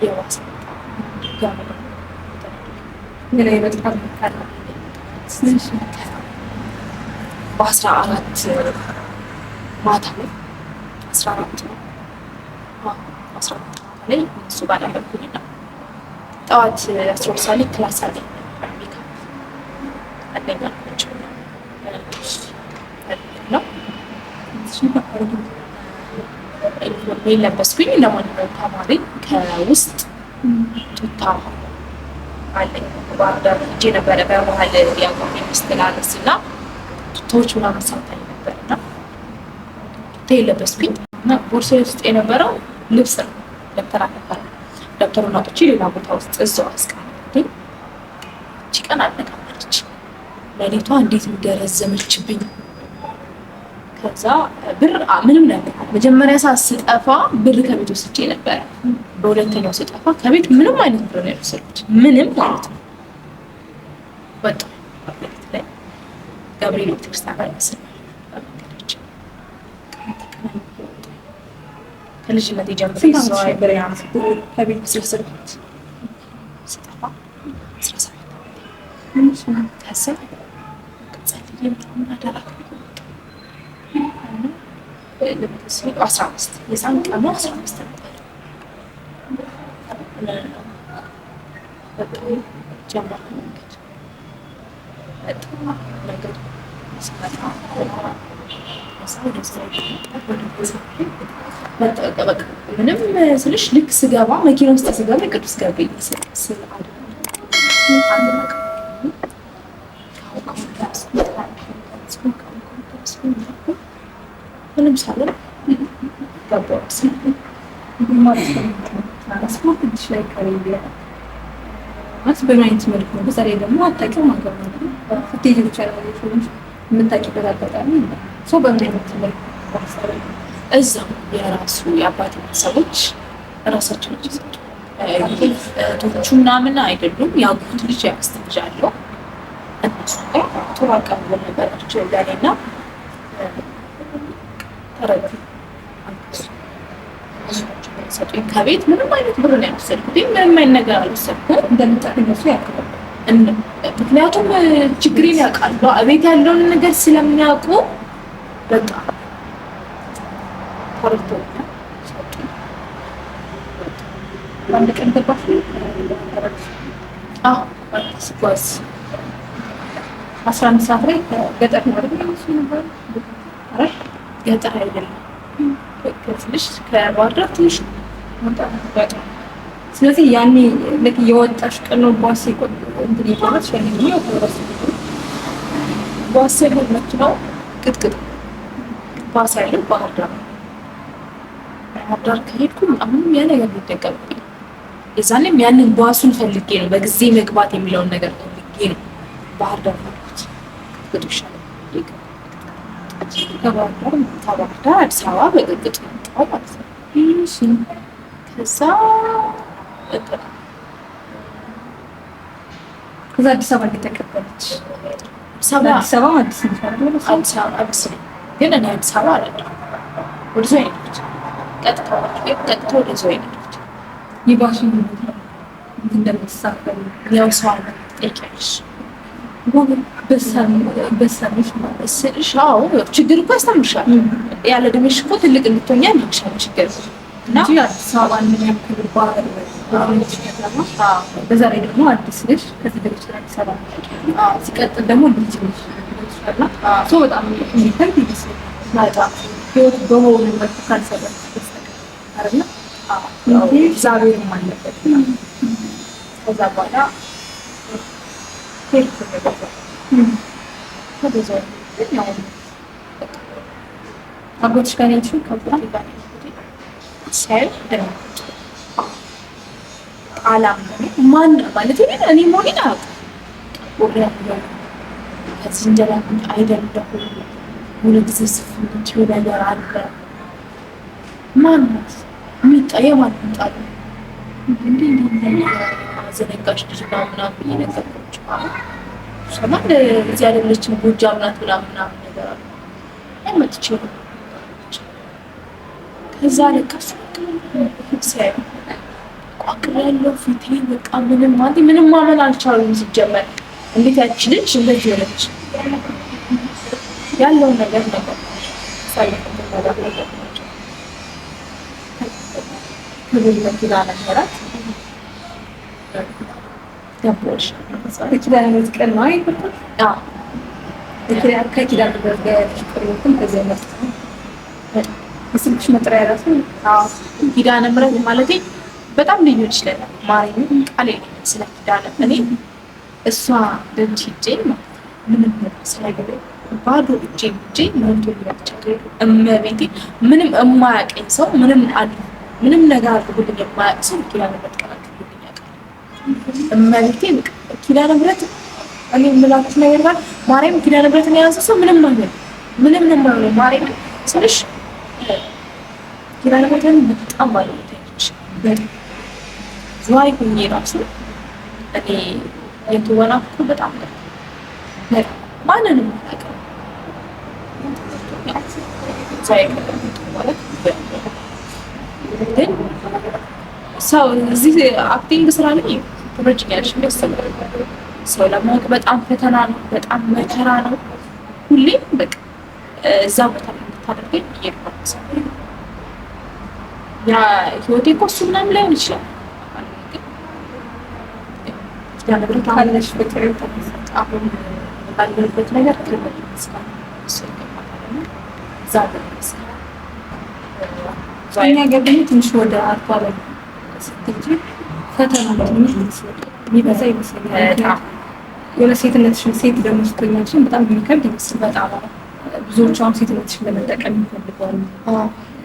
የባሰ መጣ። ድጋሚ ደግሞ ሌላ የመጥፋት መካራ በ14 ማታ ላይ 14 ነው 14 ማታ ላይ እሱ ጋር ነበርኩኝና ጠዋት 12 ሰዓት ላይ class አለኝ ሜካፕ አለኝ አልኳቸው ነው ዩኒፎርሜን ለበስኩኝ። እንደማንኛውም ተማሪ ከውስጥ ቱታ አለኝ። ባህር ዳር ሄጄ ነበረ በመሀል ያቆሜ ሚስት ላረስ እና ቱታዎች ምናምን ሳታኝ ነበር እና ቱታ የለበስኩኝ እና ቦርሳዬ ውስጥ የነበረው ልብስ ነው፣ ደብተር አልነበረም። ደብተሩን አውጥቼ ሌላ ቦታ ውስጥ እዛው አስቀመጥኩኝ። እቺ ቀን አልነቃመለች። ሌሊቷ እንዴት እንደረዘመችብኝ። ከዛ ብር ምንም ነበር። መጀመሪያ ሰዓት ስጠፋ ብር ከቤት ወስጄ ነበረ። በሁለተኛው ስጠፋ ከቤት ምንም አይነት ብር ነው ያልወሰድኩት፣ ምንም ማለት ነው። ወጣሁ ሌሊት ላይ ገብርኤል ቤተክርስቲያን ጋር ይመስላል በመንገዳችን ተገናኘን። ከልጅነቴ ጀምሮ ስንት ዓመትሽ ነበር ያን ከቤት 17 ስጠፋ 17 ዓመቴ። ከዛ ጸልዬ ምናምን አደራ 15 የዛን ቀኑ 15 ነበር። በጣም ጀመርኩ መንገድ በጣም መንገድ ስመጣ በቃ ምንም ስልሽ ልክ ስገባ መኪና ውስጥ ስገባ ቅዱስ ገብርኤል ስል ምንም ሳልል ገባሁ። ማለት ነው ትራንስፖርት እጅሽ ላይ ከሌለ ማለት በምን አይነት መልኩ ነው? በዛ ላይ ደግሞ አታውቂውም ሀገር ነው ስትሄጂ ብቻ ነው ያየሽው እንጂ የምታውቂበት አጋጣሚ የለም። ሰው በምን አይነት መልኩ እዛው የራሱ የአባት ቤተሰቦች እራሳቸው ናቸው የሰጡት። እህቶቹ ምናምን አይደሉም። የአጎት ልጅ የአክስት ልጅ አለው። እነሱ ጋር ጥሩ አቀባበል ነበራቸው ለእኔና ተረዱ። አገዙ። ሰጡኝ። ከቤት ምንም አይነት ብር ነው ያልወሰድኩት፣ ምንም አይነት ነገር አልወሰድኩም። እንደምጠፍ እነሱ ያውቃሉ። ምክንያቱም ችግሬን ያውቃሉ፣ ቤት ያለውን ነገር ስለሚያውቁ በቃ ተረድተውኛል። ሰጡኝ። በአንድ ቀን ገባሽ? አዎ ስጓዝ 11 ሰዓት ላይ ገጠር ነው አይደል? እሱ ነበር አይደል? ገጠር አይደለም፣ ትንሽ ከባህር ዳር ትንሽ ወጣ። ስለዚህ ያኔ ልክ የወጣሽ ቀን ነው ባስ እንትን የቆረጥሽ፣ ያኔ ደግሞ ያው ተረሱ ባስ ሳይሆን መኪናው ቅጥቅጥ ባስ ያለው ባህር ዳር ነው። ባህር ዳር ከሄድኩም አሁንም ያ ነገር ሊደገምብኝ፣ የዛኔም ያንን ባሱን ፈልጌ ነው፣ በጊዜ መግባት የሚለውን ነገር ፈልጌ ነው ባህር ዳር ፈልኩት። ቅጥቅጡ ይሻላል። ከባህር ዳር ከባህር ዳር አዲስ አበባ በቅጥቅጥ መጣሁ ማለት ነው። እሺ። ከዛ ከዛ አዲስ አበባ እንዴት ተቀበለች? አዲስ አበባ አዲስ አበባ አዲስ ነሽ አይደል? አዲስ አበባ አዲስ ነኝ፣ ግን እኔ አዲስ አበባ አይደለም፣ ወደ ዝዋይ ነው የሄድኩት። ቀጥታ ቀጥታ ወደ ዝዋይ ነው የሄድኩት። የባሱ እንደምትሳፈሪ ያው ሰው አለ ትጠይቂያለሽ በሳልሽ ማለት ስልሽ፣ አዎ ችግር እኮ ያስተምርሻል። ያለ እድሜሽ እኮ ትልቅ እንድትሆኚ ያደርግሻል ችግር እና እንጂ አዲስ አበባን ምን ያክል ባህር በሆነች ከተማ፣ በዛ ላይ ደግሞ አዲስ ነሽ፣ ከዚህ በፊት አዲስ አበባ አታውቂም። ሲቀጥል ደግሞ ልጅ ነሽ እና ሰው በጣም የሚከብድ ይመስለኛል። በጣም ህይወት በሆነ መልኩ ካልሰራች በስተቀር አይደለ? እግዚአብሔርም አለበት። ከዛ በኋላ ሄድኩ ወደዛ። ወደዛ ግን ያው አጎትሽ ጋር ነው የሄድሽው? ከአጎቴ ጋር ነው የሄድኩት። ሳየው ደነገጥኩ። አላመኑም። ማን ማለት እኔ መሆኔን አያውቁም። ጠቁሬያለሁ፣ ከዚህ እንጀራ አይደለሁም። የሆነ ጊዜ ስፍንች የሆነ ነገር አለ። ማናት ሚጣ የማን ሚጣ ነው እንዲህ እንዲህ ዘነጋሽ ልጅ ምናምን ምናምን ብዬ ነገርኳቸው። እሷማ እዚህ አይደለችም ጎጃም ናት ምናምን ምናምን ነገር አሉ። አይ መጥቼ ነው አለች። ከዛ ለቀሱ ሲያዩ ቋቅሬያለሁ ፊቴ በቃ ምንም ማለት ምንም ማመን አልቻሉም። ሲጀመር እንዴት ያቺ ልጅ እንደዚህ ሆነች? ያለውን ነገር ነገርኳቸው። ያሳለፍኩትን ነገር ነገርኳቸው። ክብር ለኪዳነ ምሕረት ገባሁልሽ። ከኪዳነ ምሕረት ቀን ነው አይደል? አዎ ከኪዳነ ምሕረት ጋር ያለሽ ቅርበትም ከዚያ መጣ። የስልክሽ መጥሪያ ራሱ አዎ ኪዳነ ምሕረት ማለቴ በጣም ልዩ ይችላል። ማርያምን ቃል የለኝም ስለ ኪዳነ እኔ እሷ ደጅ ሂጄ ማለት ነው ምንም ነገር ሳይገባኝ ባዶ እጄን ሂጄ ሞልቶ ሊያስቸግረኝ እመቤቴ ምንም የማያውቀኝ ሰው ምንም አለ ምንም ነገር አድርጎልኝ የማያውቅ ሰው ኪዳነ ምሕረት ቀን አድርጎልኝ ያውቃል። እመቤቴ ኪዳነ ምሕረት እኔ የምላችሁ ነገር ጋር ማርያም ኪዳነ ምሕረትን የያዘ ሰው ምንም አይሆንም፣ ምንም ነው የማይሆነው። ማርያምን ስልሽ ኪዳነ ምሕረትን በጣም ባለውለታ ነች። በጣም ዝዋይ ሆኜ ራሱ እኔ የትወና ፍቅር በጣም ነው በጣም ማንንም አላውቅም። ዝዋይ ማለት ግን ሰው እዚህ acting ስራ ላይ ትረጅኛለሽ የሚያስበው ሰው ለማወቅ በጣም ፈተና ነው፣ በጣም መከራ ነው። ሁሌም በቃ እዛ ቦታ ላይ እንድታደርገኝ እየሄድኩ ሰው ያ ህይወቴ እኮ እሱ ምናምን ላይሆን ይችላል። ግን ኪዳነ ምሕረት ካለሽ ፍቅር የተነሳ አሁን ባለንበት ነገር ክብር ይመስገን እሱ ይገባታል እና እግዚአብሔር ይመስገን። እኛ ሀገር ደግሞ ትንሽ ወደ art ኡ ዓለም ስትሄጂ ፈተና ትንሽ የሚበዛ ይመስለኛል። በጣም የሆነ ሴትነትሽን ሴት ደግሞ ስትሆኛችን በጣም የሚከብድ ይመስላል። በጣም ብዙዎቹ አሁን ሴትነትሽን ለመጠቀም ይፈልጋሉ።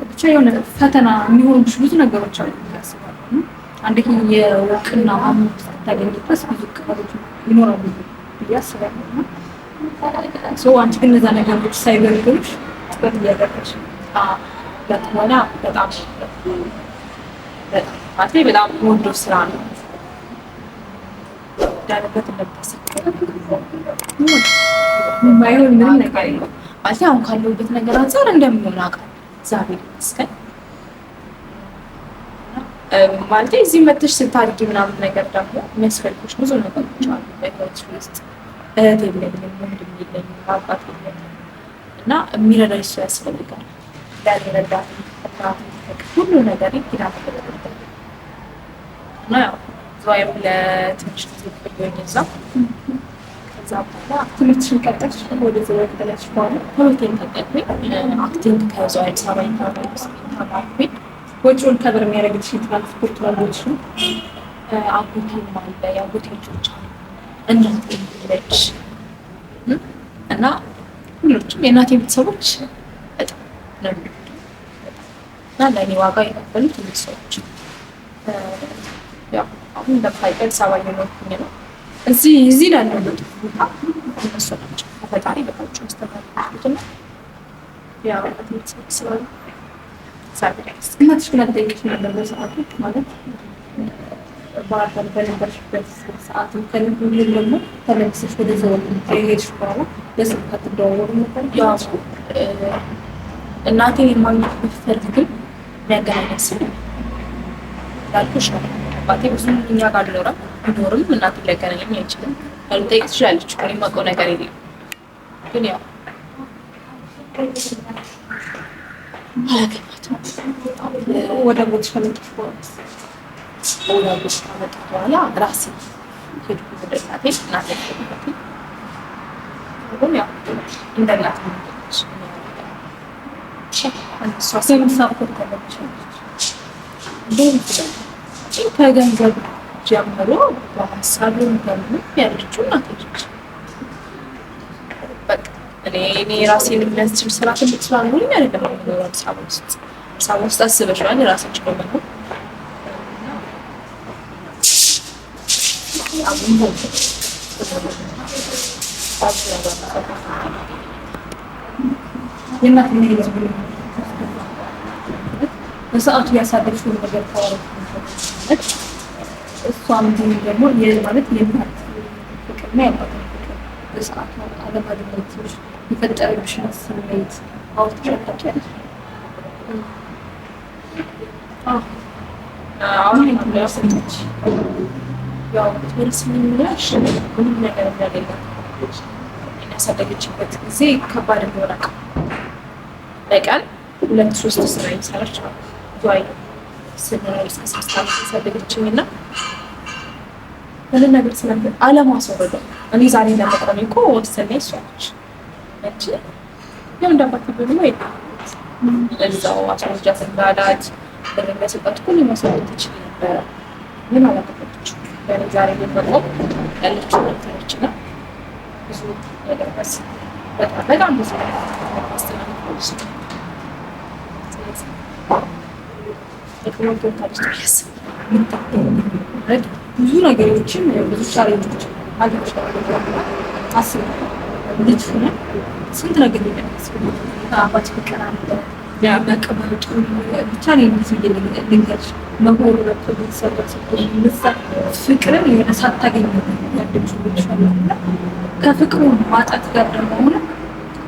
ብቻ የሆነ ፈተና የሚሆኑብሽ ብዙ ነገሮች አሉ ብዬ አስባለሁ። እና አንድ ይሄ የእውቅና ማግኘት እስክታገኝ ድረስ ብዙ ቅበሎች ይኖራሉ ብዬ አስባለሁ። እና ሰው አንቺ ግን እነዛ ነገሮች ሳይበግሩሽ ጥረት እያደረግሽ ነው። ለትወና በጣም በጣም ማለት በጣም ወንዶ ስራ ነው። ዳንበት እንደምታስብ የማይሆን ምንም ነገር የለም። ማለት አሁን ካለሁበት ነገር አንጻር እንደሚሆን አውቃለሁ። እግዚአብሔር ይመስገን። ማለት እዚህ መተሽ ስታድጊ ምናምን ነገር ደግሞ የሚያስፈልጉሽ ብዙ ነገሮች አሉ በህይወትሽ ውስጥ። እህት የለኝም፣ ወንድም የለኝም፣ አባት የለኝም እና የሚረዳሽ ሰው ያስፈልጋል። ለእኔ ረዳት እናቴ ሁሉ ነገር ኪዳነ ምሕረት ነበር እና ያው ዝዋይም ለትንሽ ጊዜ ቆየሁኝ እዛ። ከዛ በኋላ ትምህርትሽን ቀጠልሽ? ወደ ዝዋይ ከተመለስሽ በኋላ ትምህርቴን ቀጠልኩኝ። Acting ከዝዋይ አዲስ አበባ ተማርኩኝ። ወጪውን cover የሚያደርግልሽ የትራንስፖርት ዋጎች ነው? አጎቴም አለ፣ የአጎቴ ልጆች አሉ፣ እናቴ አለች እና ሁሎችም የእናቴ ቤተሰቦች በጣም ነው የሚወዱኝ እና ለእኔ ዋጋ የከፈሉ ትልቅ ሰዎች። ያው አሁን እንደምታውቂው አዲስ አበባ እየኖርኩኝ ነው። እዚህ ላለሁበት ቦታ እነሱ ናቸው ከፈጣሪ በታች ያስተማሩት እና ያው እናቴ ቤተሰቦች ስላሉ እግዚአብሔር ይመስገን። እናትሽ ግን አትጠይቅሽ ነበር በሰዓቱ? ማለት ባህር ዳር በነበርሽበት ሰዓትም ከልብ ደግሞ ተመልሰሽ ወደ ዘወር ከሄድሽ በኋላ በስልክ አትደዋወሉም ነበር? ያው እናቴን የማግኘት ብፈልግም የሚያገናኘን ሰው እንዳልኩሽ ነው። አባቴ ብዙ እኛ ጋር አልኖረም። ቢኖርም እናቴን ሊያገናኘኝ አይችልም። ልጠይቅ ትችላለች እኮ እኔ የማውቀው ነገር የለም። ግን ያው አላገኛትም። ወደ አጎትሽ ከመጣሽ በኋላ? ወደ አጎትሽ ከመጣሁ በኋላ ራሴ ሄድኩ ወደ እናቴ። እናቴ አልፈልጋትም። አሁን ያው እንደ እናት ነው የምትሆነች። እሷ በምን support ታደርግሻለች? ከገንዘብ ጀምሮ በሀሳብም በምንም ያለችው እናቴ ነች። በቃ እኔ ራሴን የሚያስችል ስራ ትልቅ ስራ ኖሮኝ አይደለም የምኖረው አዲስ አበባ ውስጥ። አዲስ አበባ ውስጥ አስበሽዋል ራስን ችሎ መኖር። የእናትና የልጅ ግንኙነት በሰዓቱ ያሳለፍሽውን ነገር ታወራሽ ነበር? እሷም ቢሆን ደግሞ ማለት የእናት ፍቅርና የአባት ፍቅር በሰዓቱ አለማግኘትሽ የፈጠረብሽን ስሜት አውርተሽ ታውቂያለሽ? አሁን ሰጠች ያው ብትመልስልኝ ምላሽ ምንም ነገር እንደሌላት ያሳደገችበት ጊዜ ከባድ እንደሆነ አውቃለሁ። በቀን 2-3 ስራ እየሰራች ነው ዝዋይ ስንኖር እስከ 6 ዓመት ያሳደገችኝ እና ምንም ነገር ስለምል አለማስወረዷ እኔ ዛሬ ለመቆሜ እኮ ወሰኔ እሷ ነች እንጂ ያው እንዳባት ቢሆንማ የለም። እዛው አስወርጃት እንዳላት ብር እንደሰጣት እኮ እኔ ማስወረድ ትችል ነበረ፣ ግን አላደረገችም። ለእኔ ዛሬ ለመቆም ያለችው ነበረች እና ብዙ ነገር በጣም በጣም ብዙ ነገር ማስተላለፍ ነው። ስለዚህ ጥቅሙን ትወጣለች ብዬ አስባለሁ። ብዙ ነገሮችን ብዙ challenge ኦች አግኝተሻል። አስብ ልጅ ሆነን ስንት ነገር ሊደርስ አባት ፍቅር አለ መቀመጡ ብቻ ነው እንደዚህ ልንገርሽ መሆኑ መጥቶ ቤተሰብ ስትሆን ፍቅርን የሆነ ሳታገኝ ያደግሽው ልጅ እና ከፍቅሩ ማጣት ጋር ደግሞ ሆነ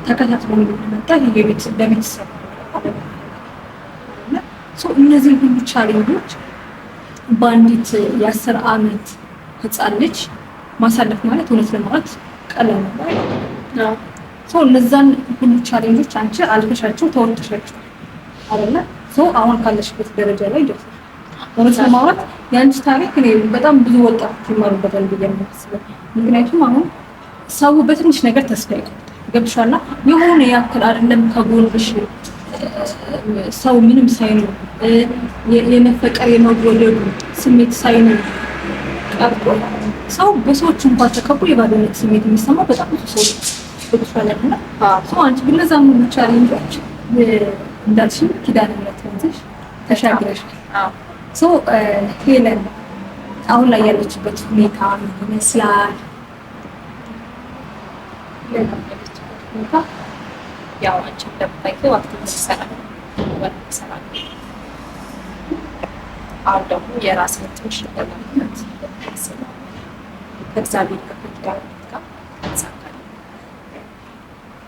ተከታትሎ የሚመጣ ለቤተሰብ እነዚህ ሁሉ challenge ኦች በአንዲት የ10 ዓመት ህፃን ልጅ ማሳለፍ ማለት እውነት ለማውራት ቀላል ነው። ሰው እነዛን ሁሉ challenge ኦች አንቺ አልፈሻቸው ተወጥተሻቸው አይደለ? ሰው አሁን ካለሽበት ደረጃ ላይ ደርሰሽ እውነት ለማውራት የአንቺ ታሪክ እኔ በጣም ብዙ ወጣቶች ይማሩበታል ብዬ ነው የማስበው። ምክንያቱም አሁን ሰው በትንሽ ነገር ተስፋ ይቆርጣል። ገብቶሻል? የሆነ ያክል አይደለም ከጎንሽ ሰው ምንም ሳይኖር የመፈቀር የመወደዱ ስሜት ሳይኖር ቀርቶ ሰው በሰዎች እንኳን ተከቦ የባዶነት ስሜት የሚሰማው በጣም ብዙ ሰው ገብቶሻል እና ሰው አንቺ ግን እነዛን ሁሉ challenge ኦች እንዳልሽኝ ኪዳነ ምሕረት ይዘሽ ተሻግረሻል። So ሄለን አሁን ላይ ያለችበት ሁኔታ ምን ይመስላል? ያለችበት ሁኔታ ያው አንቺ እንደምታውቂው acting እሰራለሁ፣ ወርክ እሰራለሁ። አሁን ደግሞ የራሴን ትንሽ ነገር ለመክፈት አስባለሁ። ከእግዚአብሔር ጋር ከኪዳነ ምሕረት ጋር ይሳካል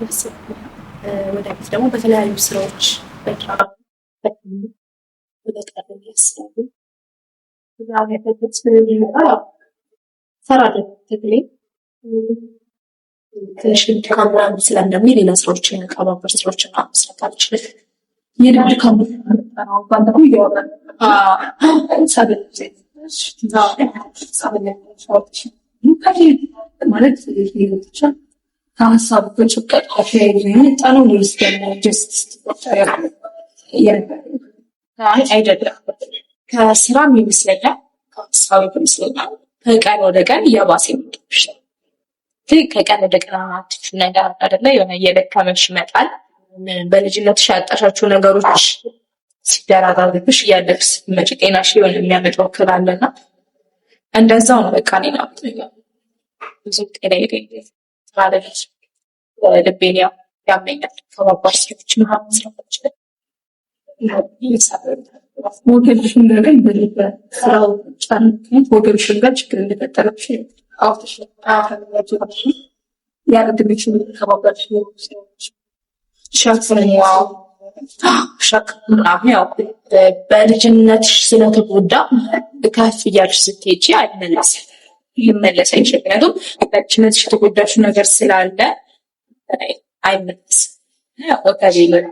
ያሰብኩት ነው። ወደፊት ደግሞ በተለያዩ ስራዎች በድራማ በፊልም እመጣለሁ ብዬ አስባለሁ። እሰራለሁ። ትግሌ ትንሽ ድካም ምናምን ስለምደግሞ የሌላ ስራዎችን ከባባድ ስራዎችን መስራት አልችልም። የልብ ድካም ባለፈው እያወራን ማለት ብቻ ከሀሳቡ ከጭንቀት ተያይዞ የመጣ ነው ወይስ ደግሞ just አይደለም። ከስራም ይመስለኛል፣ ከሀሳብ ይመስለኛል። ከቀን ወደ ቀን እየባሰ የመጣብሽ ከቀን ወደ ቀን አዲስ ነገር አይደለ የሆነ እየደከመሽ ይመጣል። በልጅነትሽ ያጣሻቸው ነገሮች ሲደራረብብሽ እያደግሽ ስትመጪ ጤናሽ የሆነ የሚያመጣው እክል አለና እንደዛው ነው። በቃ እኔን አምጥቶኛል። ብዙ ጤና የለኝም። ልቤን ያው ያመኛል። ከባባድ ስራዎች ምናምን ስራዎች ወገብሽን ጋር በስራው ጫና ምክንያት ወገብሽን ጋር ችግር እንደፈጠረብሽ አውጥተሽ ያደረግልሽ ከባባድ ስራዎች ሸክም ሸክም ምናምን ያው በልጅነትሽ ስለተጎዳ ከፍ እያልሽ ስትሄጂ አይመለስም፣ ሊመለስ አይችልም። ምክንያቱም በልጅነትሽ የተጎዳሽው ነገር ስላለ አይመለስም። ወገቤ ይላል።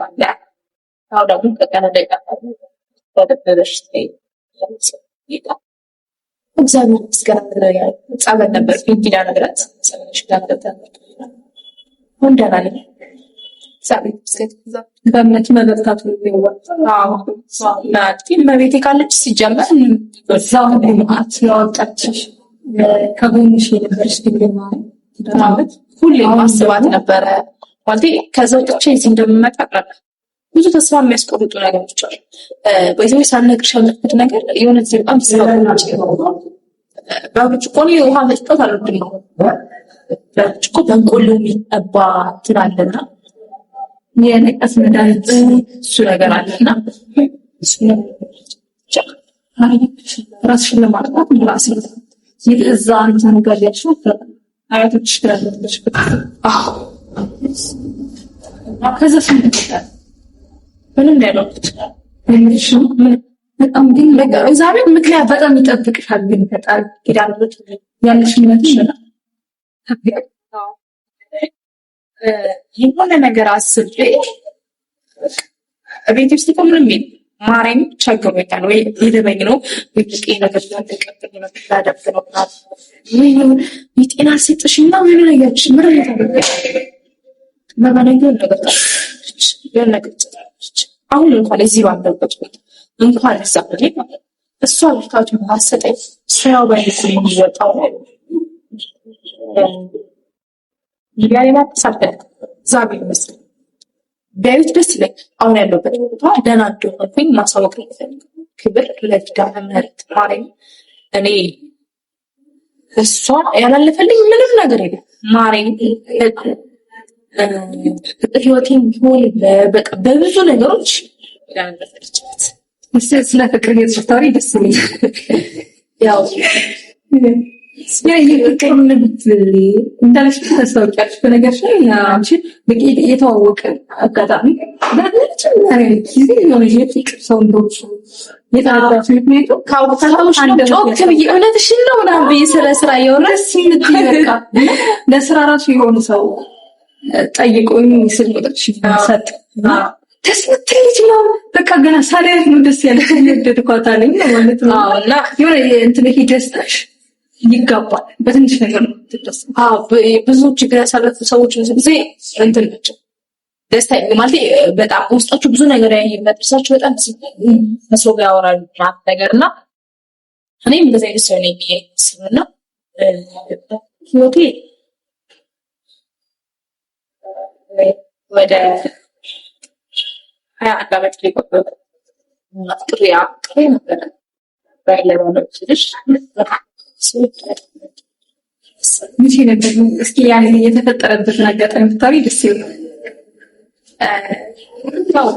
ያው ደግሞ ከቀን ወደ ቀን በበሽታ እግዚአብሔር ይመስገን። ጸበል ነበር ኪዳነ ምሕረት ኪዳነ ምሕረት አሁን ደህና ነኝ። እግዚአብሔር ይመስገን። በእምነት መበርታቱ እመቤቴ ካለች ሲጀመር እዛው መዓት ያወጣችሽ ከጎንሽ የነበረች ድንግል ማርያም ሁሌ ማስባት ነበረ። ማለቴ ከዛ ወጥቼ እዚህ እንደምመጣ ብዙ ተስፋ የሚያስቆርጡ ነገሮች አሉ። በዚህ ሳልነግርሽ ያለፍኩት ነገር የሆነ ጊዜ በጣም በብርጭቆ እኔ ውሃ መጠጣት አልወድም ነው። በብርጭቆ በቆሎ የሚጠባ እንትን አለና የነቀስ መድኃኒት እሱ ነገር አለና ራስሽን ለማጥፋት ራስሽን እዛ እንትን ጋር ያልሽው አያቶችሽ ጋር ያለሽበት ከዛ ስንት ምንም ያለኩት በጣም ግን እግዚአብሔር ምክንያት በጣም ይጠብቅሻል። ግን ፈጣሪ ኪዳነ ምሕረት ያለሽ እምነት የሆነ ነገር አስቤ ቤት ውስጥ እኮ ምንም የለም። ማርያም ቸግሮኛል ወይ ሊርበኝ ነው ወይ ነገር ላልተቀበል ነው ላደርግ ነው ወይ የጤና ሰጥሽና ምን ነገርሽ ምን ነገር ነገር የሆነ ነገር ትላለች። አሁን እንኳን እዚህ ባለበት ቦታ እንኳን እዛ ማለት እሷ ብርታቱ ማሰጠኝ ስራው በልኩ የሚወጣው ሚዲያ ላይ ማውጣት አልፈልግም። እግዚአብሔር ይመስገን ቢያዩት ደስ ይለኝ። አሁን ያለሁበት ቦታ ደህና እንደሆንኩኝ ማሳወቅ ነው የምፈልገው። ክብር ለኪዳነ ምሕረት ማርያም። እኔ እሷ ያላለፈልኝ ምንም ነገር የለም። ማርያም ህይወቴን ቢሆን በቃ በብዙ ነገሮች ኪዳነ ምሕረት አለችበት። ስለ ፍቅር ስታወሪ ደስ የሚል ያው የፍቅር ንግድ እንዳለሽ ታስታውቂያለሽ። በነገርሽ ላይ አንቺ በቂ የተዋወቀ አጋጣሚ በመጀመሪያ ጊዜ የሆነ የፍቅር ሰው እንደሆንሽ የተረዳሁት። ምክንያቱም ካውታዎች ነው ጮክ ብዬ እውነትሽን ነው ምናምን ብዬ ስለ ስራ እያወራሁ ደስ የምትይ በቃ ለስራ ራሱ የሆነ ሰው ጠይቆኝ ስልክ ቁጥርሽን ሰጥ ደስ የምትል ልጅ ነው። በቃ ገና ሳላያት ነው ደስ ያለች የወደድኳት አለኝ ማለት ነው። እና የሆነ እንትን ይሄ ደስታሽ ይጋባል። በትንሽ ነገር ነው የምትደሰው። ብዙ ችግር ያሳለፉ ሰዎች ብዙ ጊዜ እንትን ናቸው ደስታ ማለት በጣም ውስጣቸው ብዙ ነገር የሚያደርሳቸው በጣም ከሰው ጋር ያወራሉ ምናምን ነገር እና እኔም እንደዚህ አይነት ሰው ነኝ ብዬ እና ህይወቴ ወደ 21 ዓመት ሊቆጠር ፍቅሬ ነበረ ባለባለች መቼ ነበር እስኪ ያን የተፈጠረበትን አጋጣሚ ብታወሪ ደስ ይላል። ያው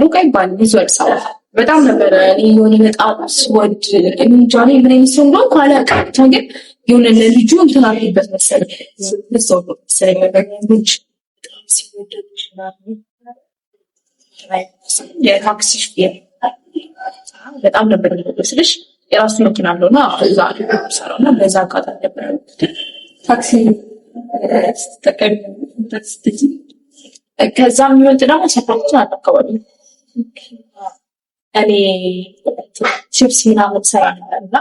ሩቅ አይባልም ብዙ አዲስ አበባ በጣም ነበረ። እኔ የሆነ በጣም ስወድ እንጃ እኔ ምን አይነት ሰው እንደሆንኩ አላውቅም። ብቻ ግን የሆነ ለልጁ እንትን አልኩበት መሰለኝ ሰው መሰለኝ ልጅ በጣም ሲወደድ የታክሲ ሹፌር በጣም ነበር የሚወደው ስልሽ የራሱ መኪና አለውና እዛ ሰራው እና በዛ አጋጣሚ ነበር። ታክሲ ስትጠቀሚ ስትጂ ከዛ የሚበልጥ ደግሞ ሰፈራችን አለ አካባቢ እኔ ቺፕስ ምናምን ሰራ ነበር እና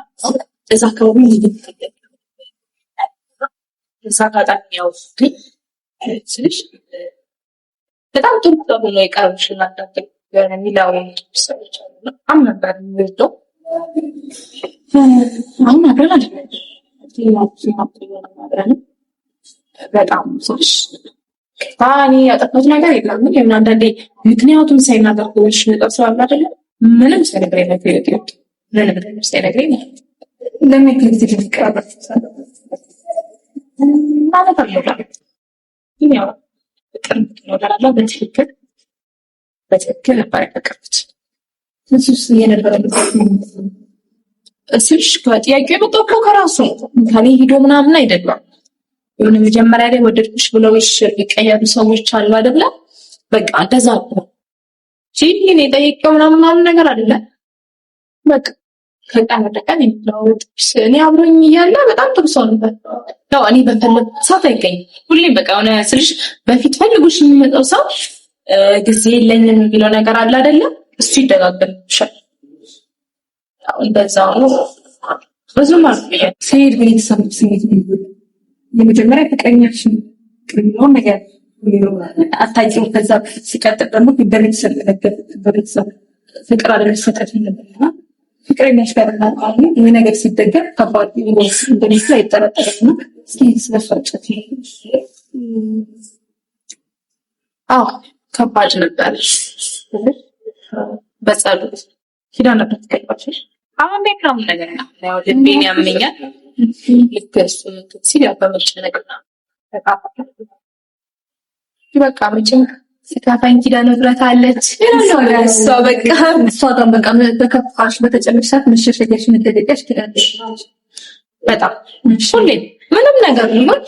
እዛ አካባቢ እዛ አጋጣሚ ያው ስልሽ በጣም ጥሩ ጥሩ ነው የቀረብሽን አንዳንድ የሚለው ሰዎች አሉ። በጣም ነበር የሚወደው። አሁን አብረን አይደለም አብረን በጣም ስልሽ እኔ ያጠፋሁት ነገር የለም። ግን የሆነ አንዳንዴ ምክንያቱም ሳይናገር ሆንሽ ነጠብ ስላለ አይደለ ምንም ሳይነግረኝ ነው የወጣሁት። ምንም ነገር ሳይነግረኝ ማለት ለምን ጊዜ ሊቀረብ ማለት አልሞላም። ግን ያው ፍቅር ይኖራል። በትክክል በትክክል ነበር ያፈቀርኩት። እሱስ የነበረ ስልሽ ከጥያቄው የመጣው እኮ ከራሱ ነው፣ ከኔ ሂዶ ምናምን አይደለም። የሆነ መጀመሪያ ላይ ወደድኩሽ ብለውሽ የሚቀየሩ ሰዎች አሉ አይደለ? በቃ እንደዛ ነው። ሲል እኔ ጠይቄው ምናምን ምናምን ነገር አይደለም። በቃ ከቀን ወደ ቀን የሚለዋወጥ እኔ አብሮኝ እያለ በጣም ጥሩ ሰው ነበር። ያው እኔ በፈለግኩት ሰዓት አይገኝም። ሁሌም በቃ የሆነ ስልሽ በፊት ፈልጎሽ የሚመጣው ሰው ጊዜ የለኝም የሚለው ነገር አለ አይደለም? እሱ ይደጋገምብሻል። ያው እንደዛ ነው። ብዙም አልቆየም። ሲሄድ ግን የተሰማሽ ስሜት ምንድን ነው? የመጀመሪያ ፍቅረኛሽን የሚለውን ነገር አታውቂውም። ከዛ ሲቀጥል ደግሞ በቤተሰብ በቤተሰብ ፍቅር አለመሰጠት ነበርና ፍቅረኛሽ ጋር አሁን ይህ ነገር ሲደገም ከባድ እንደሚመስል አይጠረጠርም። እና እስኪ ስለሱ አጫውቺኝ። አዎ ከባድ ነበር። በጸሎት ኪዳነ ምሕረት ገባች። አሁን ቤት ነው ነገር ነው ያው ልቤን ያመኛል። ልክ እሱ እንትን ሲል ያው በመጨነቅ ነው በቃ መቼም ሲከፋኝ ኪዳነ ምሕረት አለች እሷ በቃ እሷ ጋር በቃ በከፋሽ በተጨነቅሽ ሰዓት መሸሸጊያሽ መደበቂያሽ ኪዳነ ምሕረት በጣም ሁሌም ምንም ነገር ቢሆን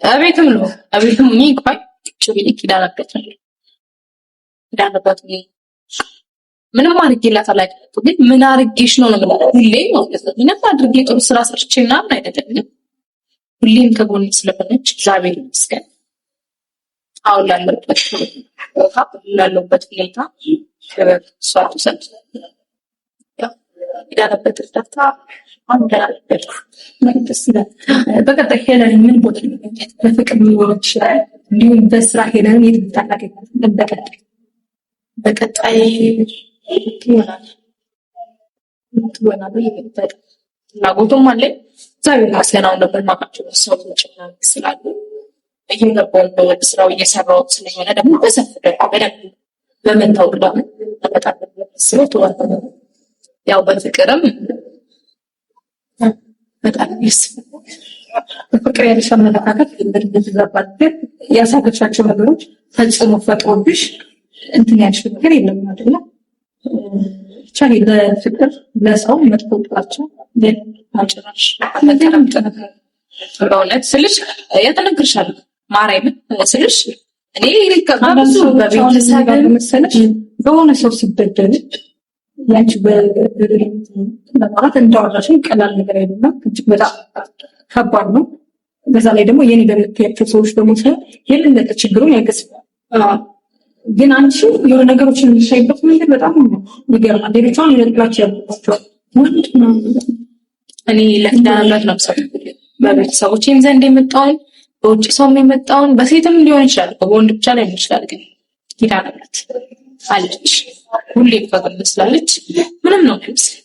እቤትም ነው እቤትም እኔ እንኳን ቁጭ ብዬ ኪዳነ ምሕረት ነው ኪዳነ ምሕረት ምንም አድርጌላት አላውቅም። ግን ምን አድርጌሽ ነው ነው የምላት ሁሌ ማለት ነው። ምንም አድርጌ ጥሩ ስራ ሰርቼ ምናምን አይደለም፣ ግን ሁሌም ከጎን ስለሆነች እግዚአብሔር ይመስገን። አሁን ላለሁበት ቦታ ላለሁበት ሁኔታ እሷ ትውሰድ። ያው ኪዳነ ምሕረት እርዳታ አሁን ደህና ነበርኩ። ደስ ይላል። በቀጣይ ሄለን ምን ቦታ ሊመኛት በፍቅር ሊሆን ይችላል፣ እንዲሁም በስራ ሄለንን የት ቦታ እናገኛት? በቀጣይ በቀጣይ ይሆናል ይሆናል ፍላጎቱም አለኝ። እግዚአብሔር ይመስገን አሁን ደግሞ የማውቃቸው ሰዎች ምናምን ስላሉ እየገባሁ ነው ወደ ስራው እየሰራሁት ስለሆነ ደግሞ በሰፍ ደግሞ በደንብ በመታወቅ ደግሞ በጣም ስለው ተዋል። ያው በፍቅርም በጣም ደስ በፍቅር ያለሽ አመለካከት እንደተዛባት ያሳለፍሻቸው ነገሮች ተጽዕኖ ፈጥሮብሽ እንትን ያልሽ ነገር የለም አይደለ? ብቻ ለፍቅር ለሰው መጥፎ ጥላቻ ጭራሽ በእውነት ስልሽ ያጠነክርሻል። ማርያምን ስልሽ እኔ በብዙ በቤተሰብ መሰለሽ በሆነ ሰው ሲበደል ያንቺ በማለት እንዳወራሽኝ ቀላል ነገር አይደለም። እጅግ በጣም ከባድ ነው። በዛ ላይ ደግሞ የኔ በምትያቸው ሰዎች ደግሞ ሳይሆን የበለጠ ችግሩን ያገዝፋል። ግን አንቺ የሆነ ነገሮችን የምትሻይበት መንገድ በጣም ይገርማል። ሌሎቿን የሆነ ጥላቻ ያለባቸዋል ወንድ እኔ ለኪዳነ ምሕረት ነው የምሰጠው። በቤተሰቦቼም ዘንድ የመጣውን በውጭ ሰውም የመጣውን በሴትም ሊሆን ይችላል፣ በወንድ ብቻ ላይሆን ይችላል። ግን ኪዳነ ምሕረት አለች፣ ሁሌ ከጎኔ ስላለች ምንም ነው የሚመስለኝ።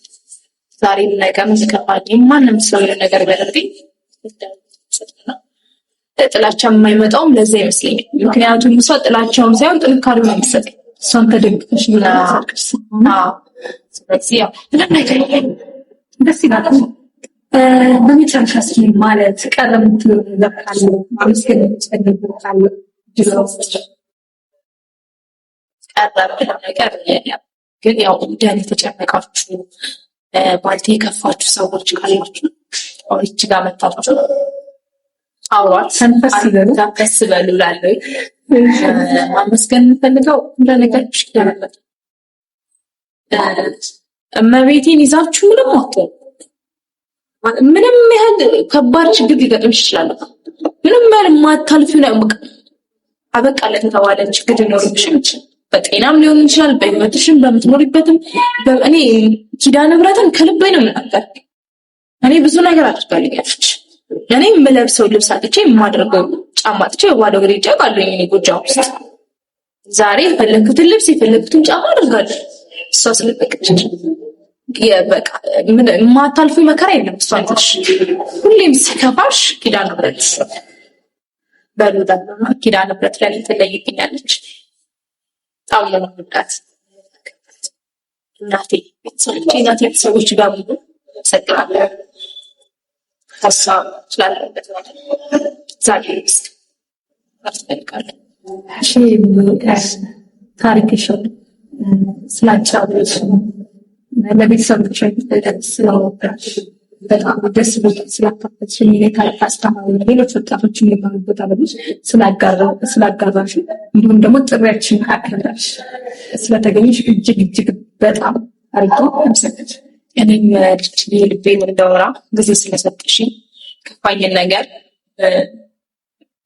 ዛሬም ነገም ሲከፋኝ ማንም ሰው የሆነ ነገር ቢያደርገኝ ጥላቻ የማይመጣውም ለዛ ይመስለኛል። ምክንያቱም እሷ ጥላቻውም ሳይሆን ጥንካሬው ነው የሚሰጠኝ። እሷን ተደግፈሽ ስለዚህ ያው ምንም ነገር የለም። ደስ ይላል። በመጨረሻ እስኪ ማለት ቀረ የምትለው ነገር ካለ ማመስገን የምትፈልጊው ካለ ቀረ የምለው ነገር የለም። ግን ያው እንደኔ የተጨነቃችሁ ባልቴ የከፋችሁ ሰዎች ካላችሁ ይቺ ጋር መታችሁ አውሯት፣ ተንፈስ ይበሉ። ተንፈስ በሉ እላለሁ። ማመስገን የምፈልገው እንደነገርኩሽ ኪዳነ ምሕረት እመቤቴን ይዛችሁ ምንም አትሆኑ። ምንም ያህል ከባድ ችግር ሊገጥምሽ ይችላል። ምንም ያህል የማታልፊው ነው በቃ አበቃለት የተባለ ችግር ሊኖርብሽም ይችላል። በጤናም ሊሆን ይችላል፣ በህይወትሽም በምትኖሪበትም። እኔ ኪዳነ ምሕረትን ከልቤ ነው የምናገር። እኔ ብዙ ነገር አድርጋልኛለች። እኔ የምለብሰው ልብስ አጥቼ የማደርገው ጫማ አጥቼ በባዶ እግሬ እጫቃለሁ። እኔ ጎጃም ውስጥ ዛሬ የፈለግኩትን ልብስ የፈለግኩትን ጫማ አደርጋለሁ። እሷ ስለፈቀደች በቃ የማታልፊው መከራ የለም። እሷ ትሽ ሁሌም ሲከፋሽ ኪዳነ ምሕረት በሉ ኪዳነ ምሕረት ላይ ትለይብኛለች። በጣም ነው የምወዳት እናቴ፣ ቤተሰቦቼ፣ እናቴ ቤተሰቦች በሙሉ አመሰግናለሁ። ከሷ ስላለበት እግዚአብሔር ይመስገን እፈልጋለሁ። እሺ ታሪክሽን ስላጫወትሽ ለቤተሰቦች ስለወጋሽ በጣም ደስ ብሎኝ ስላካፈልሽን የታሪክ አስተማሪ ሌሎች ወጣቶች የሚባሉበት አለች ስላጋራሽ እንዲሁም ደግሞ ጥሪያችን አክብረሽ ስለተገኘሽ እጅግ እጅግ በጣም አድርጌ አመሰግናለሁ። እኔም ልቤን እንዳወራ ጊዜ ስለሰጠሽኝ ከፋኝን ነገር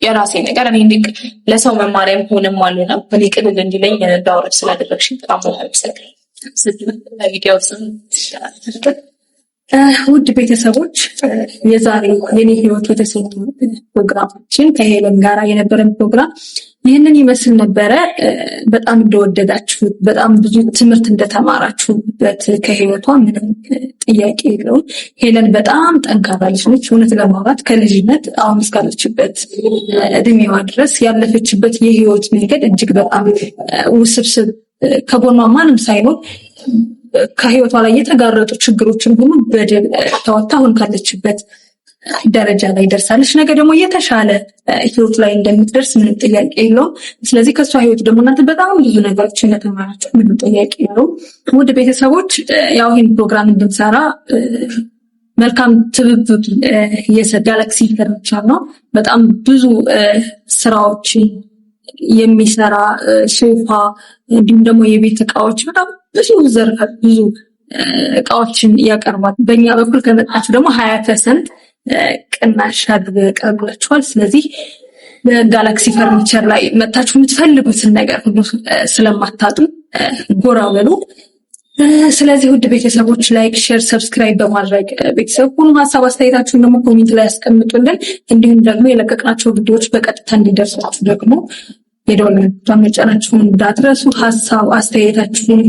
የራሴ ነገር እኔ እንዲህ ለሰው መማሪያም ሆንም አልሆነም እኔ ቅልል እንዲለኝ እንዳወራ ስላደረግሽኝ በጣም ነው የማመሰግነው። ለቪዲዮ ስም ውድ ቤተሰቦች የዛሬው የኔ ህይወት የተሰኘው ፕሮግራማችን ከሄለን ጋር የነበረን ፕሮግራም ይህንን ይመስል ነበረ። በጣም እንደወደዳችሁት፣ በጣም ብዙ ትምህርት እንደተማራችሁበት ከህይወቷ ምንም ጥያቄ የለውም። ሄለን በጣም ጠንካራ ልጅ ነች። እውነት ለማውራት ከልጅነት አሁን እስካለችበት እድሜዋ ድረስ ያለፈችበት የህይወት መንገድ እጅግ በጣም ውስብስብ፣ ከጎኗ ማንም ሳይኖር ከህይወቷ ላይ የተጋረጡ ችግሮችን ሁሉ በድል ተወጥታ አሁን ካለችበት ደረጃ ላይ ደርሳለች። ነገ ደግሞ የተሻለ ህይወት ላይ እንደምትደርስ ምንም ጥያቄ የለውም። ስለዚህ ከእሷ ህይወት ደግሞ እናንተ በጣም ብዙ ነገሮች እንደተማራችሁ ምንም ጥያቄ የለውም። ውድ ቤተሰቦች ያው ይህን ፕሮግራም እንድንሰራ መልካም ትብብር የጋላክሲ ፈርኒቸር ነው። በጣም ብዙ ስራዎችን የሚሰራ ሶፋ፣ እንዲሁም ደግሞ የቤት እቃዎች በጣም ብዙ ዘርፈ ብዙ እቃዎችን ያቀርባል። በእኛ በኩል ከመጣችሁ ደግሞ 20% ቅናሽ አድርጎ ያቀርብላችኋል። ስለዚህ በጋላክሲ ፈርኒቸር ላይ መታችሁ የምትፈልጉትን ነገር ሁሉ ስለማታጡ ጎራ በሉ። ስለዚህ ውድ ቤተሰቦች like፣ share፣ subscribe በማድረግ ቤተሰብ ሁኑ። ሀሳብ አስተያየታችሁን ደግሞ comment ላይ ያስቀምጡልን። እንዲሁም ደግሞ የለቀቅናቸው ቪዲዮዎች በቀጥታ እንዲደርሳችሁ ደግሞ የደወል ምልክቱን መጫናችሁን እንዳትረሱ። ሀሳብ አስተያየታችሁን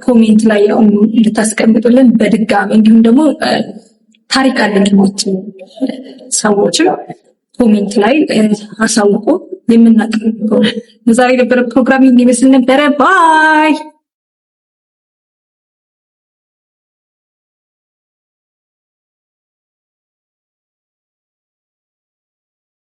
comment ላይ ያው እንድታስቀምጡልን በድጋሚ እንዲሁም ደግሞ ታሪክ አለን የምትሉ ሰዎችም comment ላይ አሳውቁ። የምናቀርበው ዛሬ የነበረ ፕሮግራም የሚመስል ነበረ። Bye።